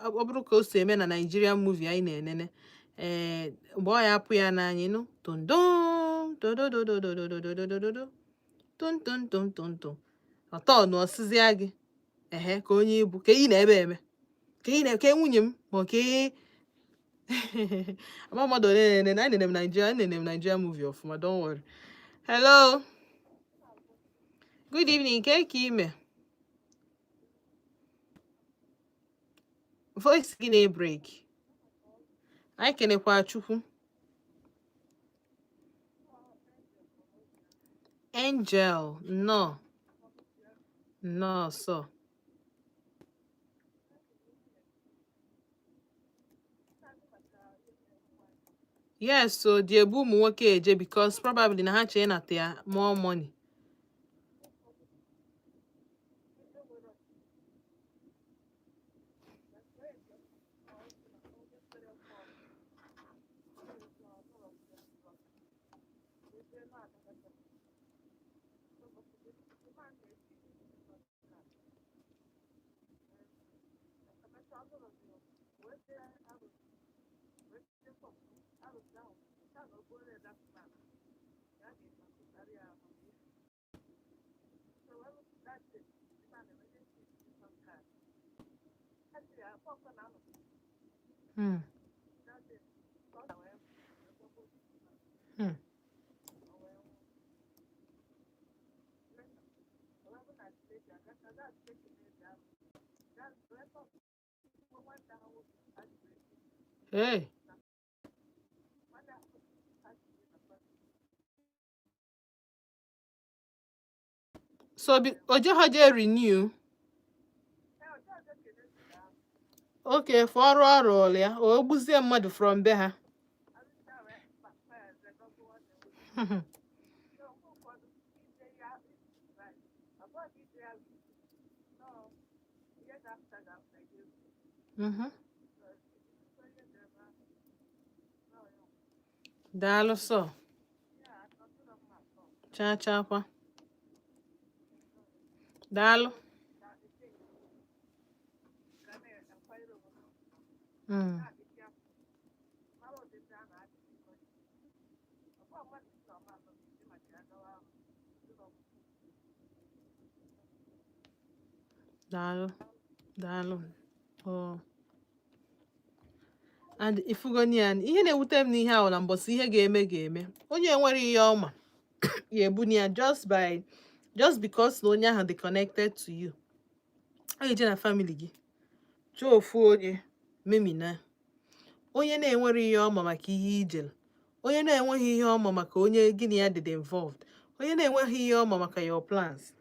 ọ bụrụ ka o si eme na Nigerian movie anyị na-enene, ee, mgbe ọ ya apụ ya n'anya, ịnụ tondom todododododododododo tom tom tom tom tom, ọtọ na ọsịzịa gị ehe, ka onye ibu ka ị na-ebe eme, ka ị na ka nwunye m, ma ọ ka ị ama mmadụ ole na-enene. Anyị nene m Nigeria, anyị nene m Nigeria movie ọfụma. Don't worry. Hello, good evening. Ke ka ime? Voice gị na-ebreak. Anyị kenekwa Chukwu. Angel, nnọọ, nnọọ sọ. Yes, so dị ebu ụmụ nwoke eje because probably na ha chee nata ya more money. Hey. So o jeghọ je renew. Okay, for ọrụ ọ rụrụ ya, o gbuzie mmadụ from be ha. Daalụ sọ. Chaa chaa kwa. Daalụ. Daalụ. Daalụ. Oh. And ifugoni ya, ihe na-ewute m n'ihe ahụ na mbọsị ihe ga-eme ga-eme. Onye nwere ihe ọma ya ebuni ya just because na onye ahụ dị connected to you. Ọ ga-eje na family gị chọọ ofu onye memina, onye na-enwere ihe ọma maka ihe ijele, onye na-enweghị ihe ọma maka onye gị na ya dị involved, onye na-enweghị ihe ọma maka your plans.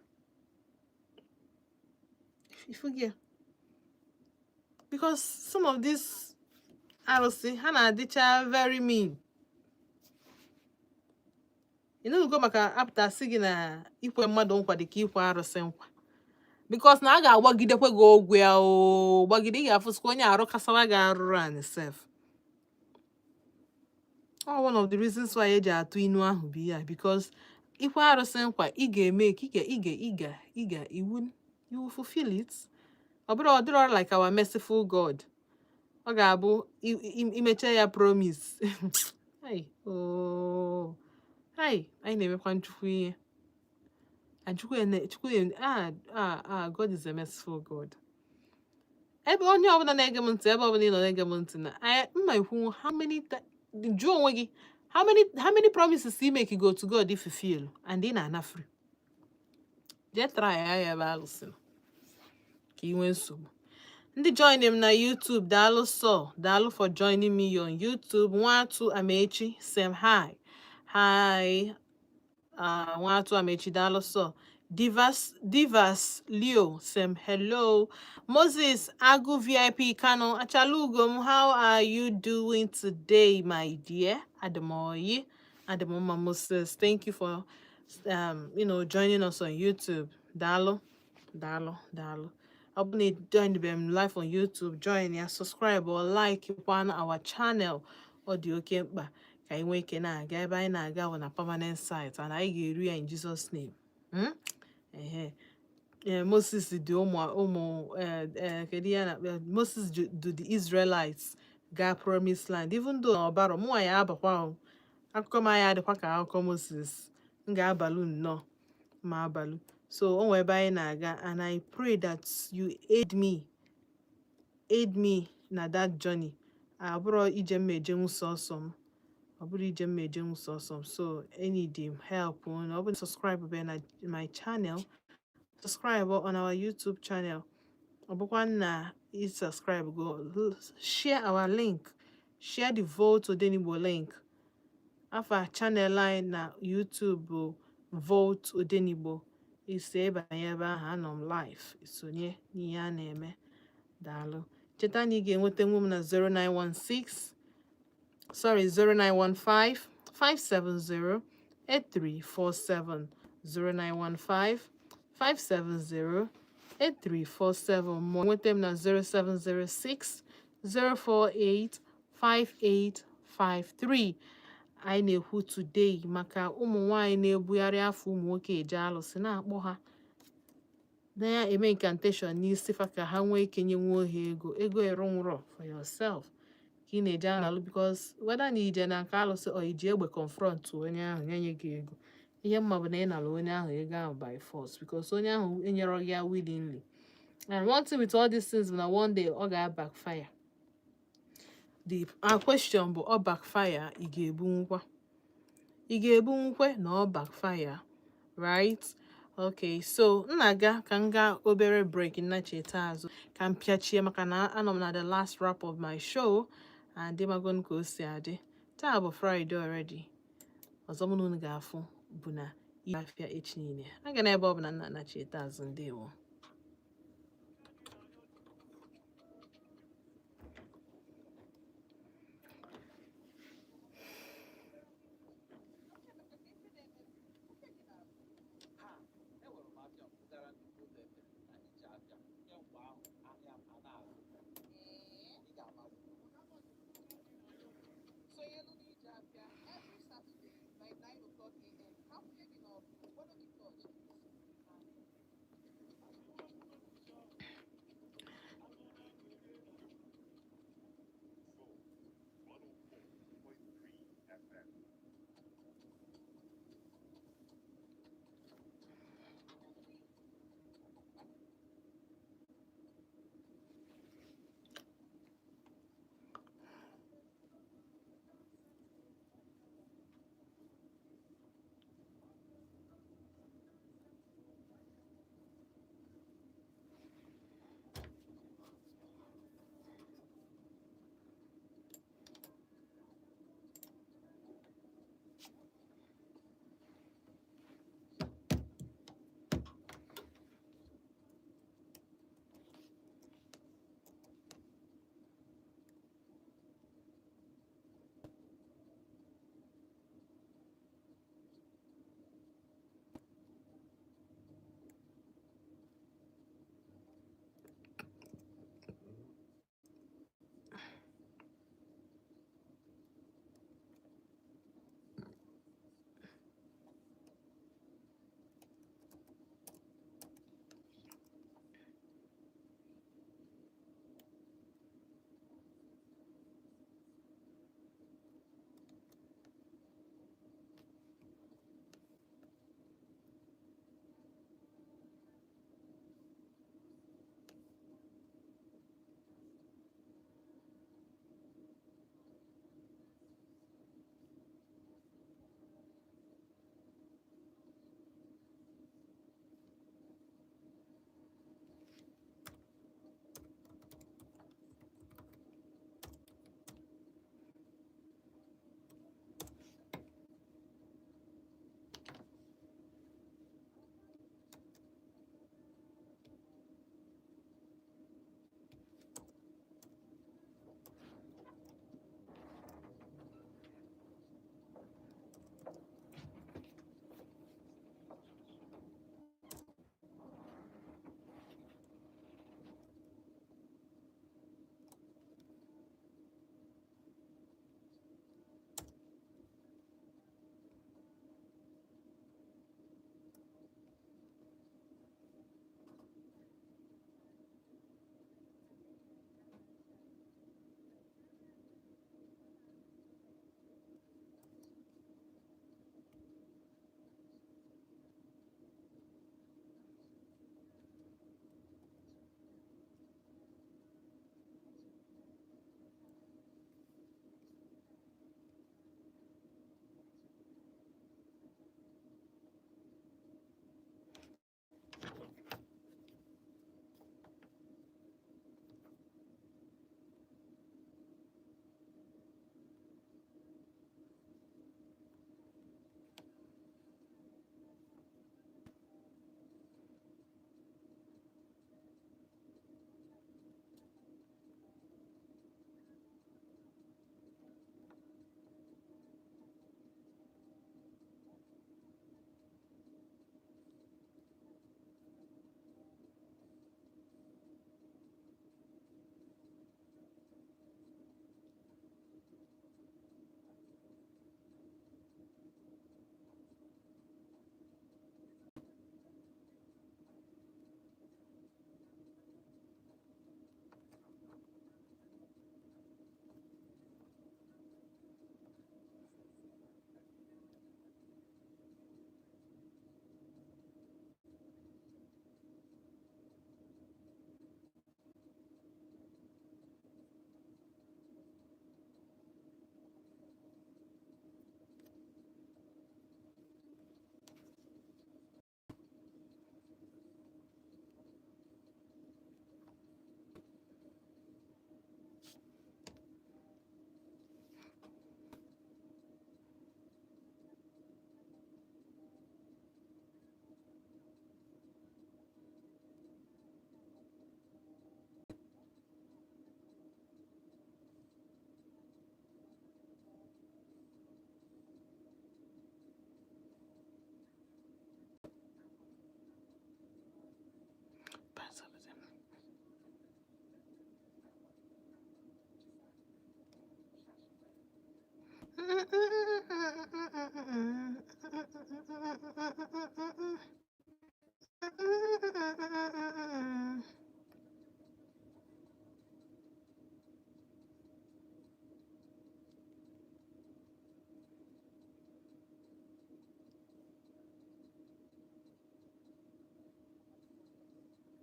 Ifugi ya, because some of these arụsị ha na-adịcha very mean. Ịnụgo maka apụta sị gị na ikwe mmadụ nkwa dị ka ikwe arụsị nkwa, because na a ga-agbagidekwe gị ogwu ya, o gbagide, ị ga-afụsịkwa onye arụ kasawa gị arụrụ anyị sef. Ọ one of the reasons why eji atụ inu ahụ bụ ya, because ikwe arụsị nkwa, ị ga-eme ka ị ga ị ga ị ga ị ga iwu, you will fulfill it. Ọ bụrụ ọ dịrọ like our merciful God, ọ ga-abụ imecha ya promise. Ai, oh, ai, anyị na-emekwa nchukwu ihe. And Chukwu, ah ah ah, God is a merciful God. Ebe onye ọbụla na-ege m ntị, ebe ọbụla ị nọ na-ege m ntị na mma ekwu, how many jụọ onwe gị how many promises you make go to God if you fail and ị na-ana free. Jee try ya ya ebe alụsị nọ ka ị nwee nsogbu. Ndị join m na YouTube, daalụ sọ, daalụ for joining me on YouTube. Nwatu Amechi, same hi hi, Nwatu Amechi, daalụ sọ. Divas Divas Leo, same hello. Moses Agu VIP Kano Achalugom, how are you doing today, my dear? Ademoyi Ademoma Moses, thank you for joining us on YouTube. Daalụ, daalụ, daalụ. Ọ bụ na ị join them live on YouTube, join ya, subscribe or like kwana our channel. Ọ dị oke mkpa ka anyị nwee ike na-aga ebe anyị na-aga bụ na permanent site, and anyị ga-eru ya in Jesus name. Ehe. Moses dị ụmụ ụmụ kedu ihe a na-akpọ ya? Moses do the Israelites gaa promised land, even though na ọbara mụnwa ya abakwa o. Akụkọ m anyị adịkwa ka akụkọ Moses. M ga-abalụ nnọọ ma abalụ. So o nwee ebe anyị na-aga, and I pray that you aid me na that journey. Abụrọ ije m ejenwu sọsọ m, ọ bụrụ ije m ejenwu sọsọ m, so I need help unu. Ọ bụrụ subscribe be na my channel, subscribe on our YouTube channel. Ọ bụkwa na ị subscribe go, share our link, share the Volt Odenigbo link. Afa channel anyị na YouTube bụ Volt Odenigbo. Ise ịbanye ebe ahụ, anọ m live, isonye n'ihe a na-eme. Daalụ. Cheta na ị ga-enwetanwu m na 0916, sorry, 0915 570 8347, 0915 570 8347, ma nweta m na 0706 048 5853. Anyị na-ekwu today maka ụmụ nwanyị na-ebugharị afọ ụmụ nwoke eje alụsị, na-akpọ ha, na-eme incantation n'isi fa ka ha nwee ike nyenwuo ha ego. Ego erunwụrọ for yourself ka ị na-eje analụ, because whether na ije na nke alụsị or iji egbe confront onye ahụ nye gị ego, ihe mma bụ na ị nara onye ahụ ego ahụ by force, because onye ahụ enyerọ gị ya willingly. And one thing with all these things bụ na one day ọ ga-backfire. The our question bụ, ọ backfire, ị ga-ebunwukwa? Ị ga-ebunwukwe na ọ backfire, right? Okay, so m na-aga ka m gaa obere break, nnacheta azụ ka m pịachie, maka na anọ m na the last wrap of my show, and ịmagon ka o si adị. Taa bụ Friday already. Ọzọ mụ na unu ga-afụ bụ na afịa echi niile. Aga na ebe ọ bụ na nna anacheta azụ. Ndewo. Sonyelu n'ije afịa every Saturday by 9 o'clock a.m. Ka akwụnye gị n'ọkụ, kwado gị torch. FM.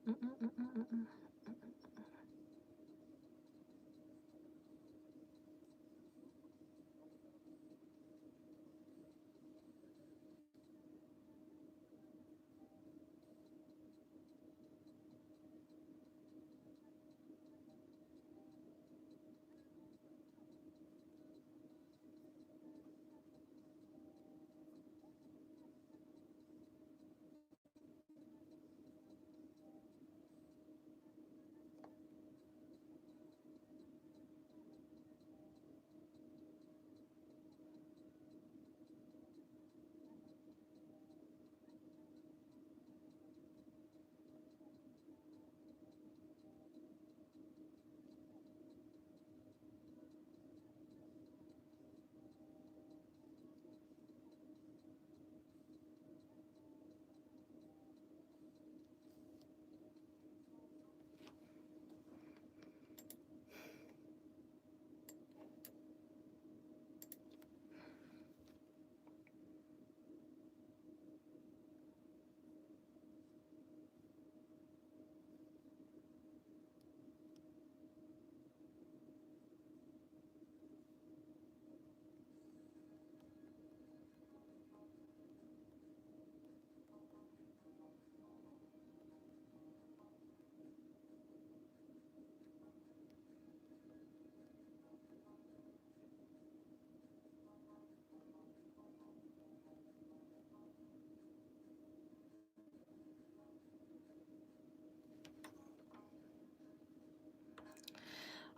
Mm-mm-mm-mm-mm.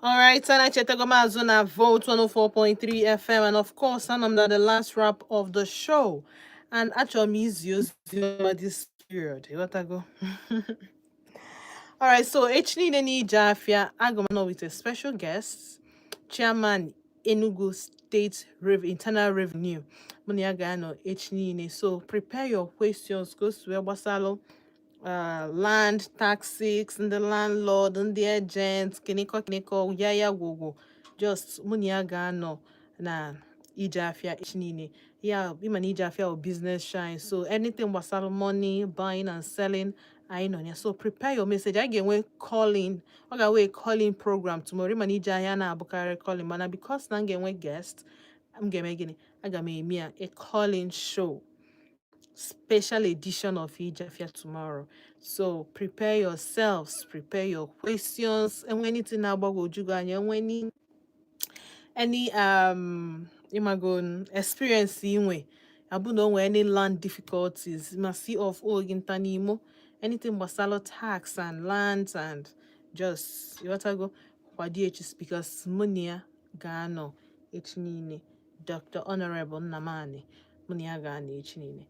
All right, and I chetago m na Volt 104.3 FM, and of course, and I'm at the last wrap of the show. And achọrọ m izi ozi ọma this period. Ịghọtago? All right, so echi niile n'ije afịa, aga m anọ with a special guest, Chairman Enugu State Internal Revenue. Mụ na ya ga-anọ echi niile. So prepare your questions ka o si wee gbasalụ land taxes, ndị landlord, ndị agent, kiniko kiniko, ya ya gwogwo. Just mụ na ya ga-anọ na ije afịa echi niile. Ya ịma na ije afịa bụ business shine. So anything gbasara money, buying and selling, anyị nọ ya. So prepare your message. Anyị ga-enwe calling. Ọ ga-enwe calling program tomorrow. Ịma na ije ahịa na-abụkarị calling, mana because na m ga-enwe guest, m ga-eme gịnị? Aga m eme ya a calling show, special edition of Ijafia tomorrow. So prepare yourselves, prepare your questions. And anything na-agbagwoju gị anya, enwe any ịmago experience inwe abụ na o nwee any land difficulties, ma C of O gị nta n'imo, anything gbasara tax and lands and just, ịghọtago, kwado echi because mụ na ya ga-anọ echi niile. Dr. Honorable Nnamani, mụ na ya ga-anọ echi niile.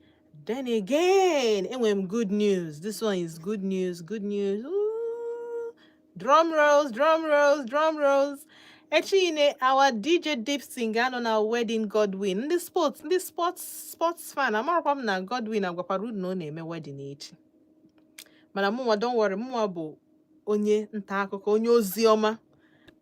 Then again, enwere m good news. This one is good news, good news. Ooh. Drum rolls, drum rolls, drum rolls. Echi niile, our DJ Dipson ga-anọ na wedding Godwin. Ndị sports fan, amarakwa m na Godwin agwakwara unu na ọ na-eme wedding echi. Mana mụnwa, don't worry, mụnwa bụ onye nta akụkọ, onye ozi ọma.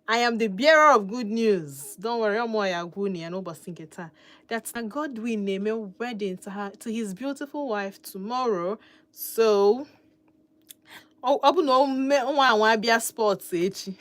I am the bearer of good news. Don't worry, ọmụ ya agwa unu ya n'ụbọchị nke taa. That na Godwin na-eme wedding to his beautiful wife tomorrow. So, ọ bụ na o nwa anwa abịa sports echi.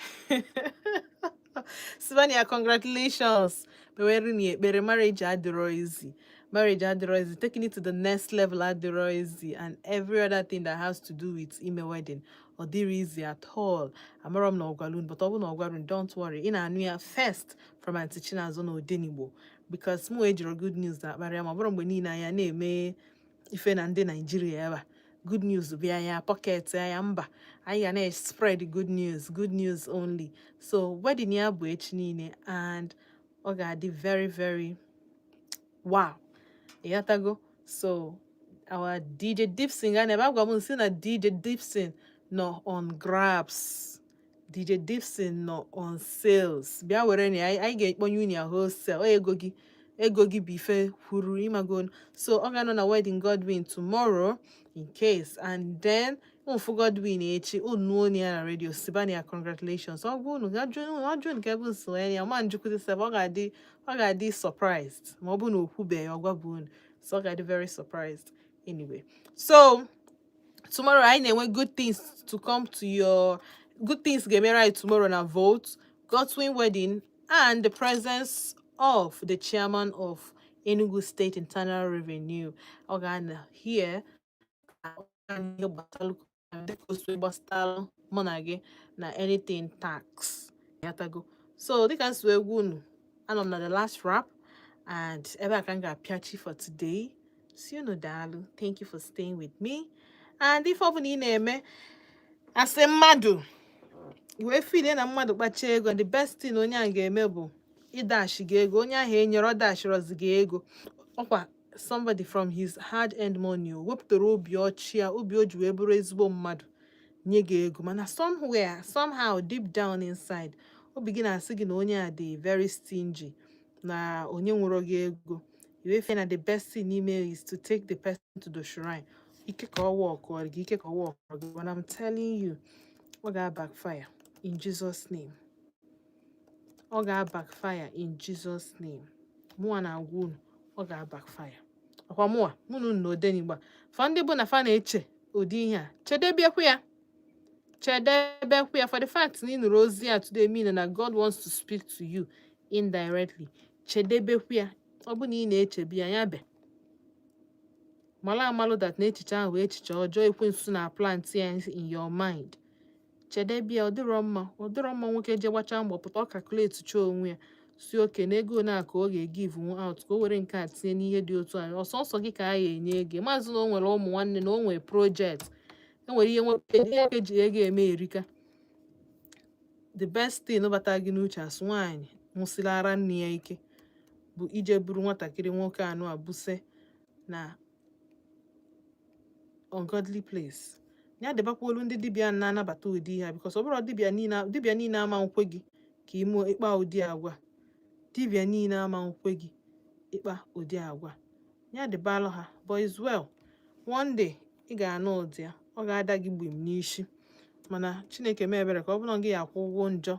Sivania, congratulations. Kpewere na ekpere. Marriage adịrọ easy. Marriage adịrọ easy. Taking it to the next level adịrọ easy, and every other thing that has to do with ime wedding. Ọ dịrị easy at all. Amarọ m na ọ gwara unu, but ọ bụ na ọ gwara unu, don't worry. Ị na-anụ ya first from Aunty Chinazụ na Odenigbo, because mụ ejiro good news na akparịa ma ọ bụrụ mgbe niile anya na-eme ife na ndị Naijiria ebe a. Good news bịa ya pocket ya mba, anyị ga na-spread good news, good news only. So wedding ya bụ echi niile and ọ ga-adị very very wow, ịghọtago? So our DJ Dipson ga na-ebe agwa m nsị na DJ Dipson nọ on grabs. DJ Dipson nọ on sales. Bịa were na ya, anyị ga-ekponye unu ya wholesale. Ọ ego gị, ego gị bụ ife kwuru, ịmago. So ọ ga-anọ na wedding Godwin tomorrow in case, and then ụmụfụ Godwin echi, unu onu ya na radio, sibania congratulations. Ọ gwa unu ga jụ nke bụ nso ya ma njukwute sef, ọ ga-adị surprised ma ọ bụ na o kwubeghị, ọ gwa bụ unu. So ọ ga-adị very surprised anyway. So Tomorrow anyị na-enwe good things to come to your good things ga-emere anyị tomorrow na Volt Godwin wedding and the presence of the chairman of Enugu State Internal Revenue. Ọ ga-anọ here ihe gbasalụ dịka o si gbasalụ mụ na gị na anything tax yatago. So dịka nsi wee gwa unu, anọ m na the last wrap and ebe a ka m ga-apịachi for today. Si unu daalụ, thank you for staying with me. And ife ọbụla ị na-eme asị mmadụ wee feel na mmadụ kpachaa ego, the best thing onye ahụ ga-eme bụ ịdashi gị ego. Onye ahụ enyere ọ dashirọzi gị ego, ọkwa somebody from his hard earned money o wepụtara obi ọchị ya, obi o ji wee bụrụ ezigbo mmadụ nye gị ego. Mana somewhere, somehow, deep down inside, obi gị na-asị gị na onye a dị very stingy, na onye nwụrụ gị ego. Iwe feel na the best thing n'ime is to take the person to the shrine, ike ka ọ work gị, ike ka ọ work gị. But I'm telling you, ọ ga-backfire in Jesus' name. Ọ ga-backfire in Jesus' name. Mụnwa na-agwa unu, ọ ga-backfire. Ọkwa mụnwa, mụ na unu na Odenigbo fa, ndị bụ na fa na-eche ụdị ihe a, chedebekwu ya, chedebekwu ya. For the fact na ị nụrụ ozi a today mean na God wants to speak to you indirectly. Chedebekwu ya. Ọ bụ na ị na-echebi ya, ya be malụ amalụ that na echiche ahụ bụ echiche ọjọọ ekwensu na plant ya in your mind. Chedebe ya. Ọ dịrọ mma, ọ dịrọ mma. Nwoke je gbachaa mbọ pụta, ọ calculate chọọ onwe ya si oke na ego na ka ọ ga-egive out, ka o were nke a tinye n'ihe dị otu a. Ọsọsọ gị ka a ga-enye ego. Maazị na o nwere ụmụ nwanne, na o nwere project, e nwere ihe nwoke ji ego eme erika. The best thing bata gị n'uche as nwaanyị nwụsịrị ara nne ya ike bụ ije buru nwatakịrị nwoke anụ a buse na ungodly place. Ya debakwa olu ndị dibịa na-anabata ụdị ihe a, because ọ bụrụ dibịa niile, dibịa niile ama nkwe gị ka ime ịkpa ụdị agwa. Dibịa niile ama nkwe gị ịkpa ụdị agwa. Ya dịbalụ ha. But is well, one day ị ga-anụ ụdị ya, ọ ga-ada gị gbim n'isi. Mana Chineke mee ebere ka ọ bụrụ na gị ya akwụ ụgwọ njọ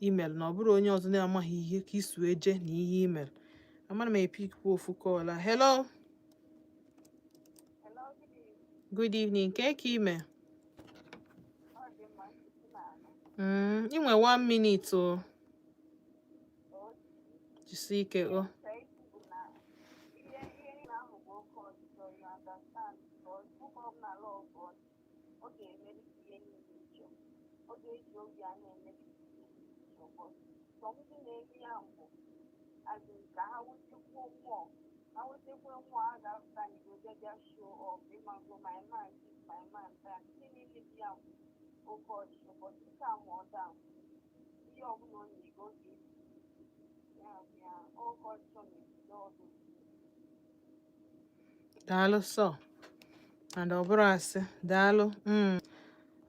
email, na ọ bụrụ onye ọzọ na-amaghị ihe ka isi wee jee na ihe email. Amara m epikwa ofu call a. Hello? Hello, good evening. Good evening. Ke ka ime? Ọ dị mma, nsogbu na-anụ. Ị nwe one minute o. Jisie ike o. Ihe ikwu bụ na ihe niile ahụ bụ oke ọchịchọ, you understand? Because nwoke ọbụla love ọ ga-emeri ihe niile ị chọrọ. Ọ ga-eji obi ya na-eme ihe niile ị chọrọ. But some ndị na-eme ya mbụ, as in ka ha nwetekwuo mmụọ, ha nwetekwuo mmụọ, ha ga-apụta n'igwe bịa bịa show off, ịmago, my man this, my man that. Ndị na-emebi ya bụ oke ọchịchọ, but nke a ma ọ down, ihe ọbụla ọ na-ego ọ ga-esi ya bịa, oke ọchịchọ na-ebute ọdụ. Daalụ sọ. And ọ bụrụ asị, daalụ.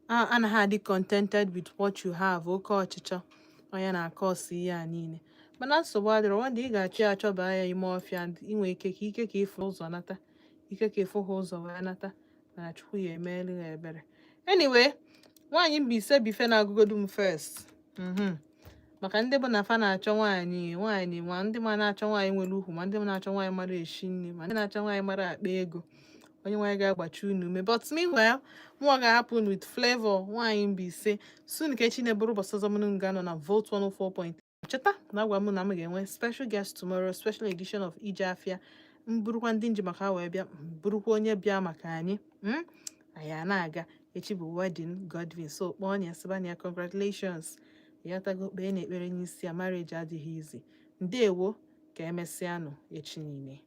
A anaghị adị contented with what you have. Oke ọchịchọ onye na-akọsi ihe a niile. Mana nsogbu adịrọ. One day ị ga-achọ ya, achọba ya ime ọfịa, and inwe ike ka ike ka ịfụ ụzọ nata, ike ka ịfụ ha ụzọ wee nata. Mana Chukwu ya emeelu ha ebere. Anyway, nwaanyị Mbaise bụ ife na-agụgodu m first. Maka ndị bụ na fa na-achọ nwaanyị, nwaanyị, ma ndị ma na-achọ nwaanyị nwere ukwu, ma ndị na-achọ nwaanyị mara eshi nri, ma ndị na-achọ nwaanyị mara akpa ego, onye nwaanyị ga-agbachi unu ume. But meanwhile, mụnwa ga-ahapụ unu with Flavor, nwaanyị Mbaise. Soon ka echi na-eburu ụbọchị ọzọ mụ na unu ga-anọ na Volt 104. Cheta na agwa m na m ga-enwe special guest tomorrow, special edition of Ije Afịa. M burukwa ndị nji maka ha wee bịa, m burukwa onye bịa maka anyị. Anyị a na-aga. Echi bụ wedding Godwin, so kpọọ ya, sịba ya congratulations. Ịghọtago? Kpee na ekpere n'isi ya. Marriage adịghị izi. Ndewo, ka emesịanụ echi niile.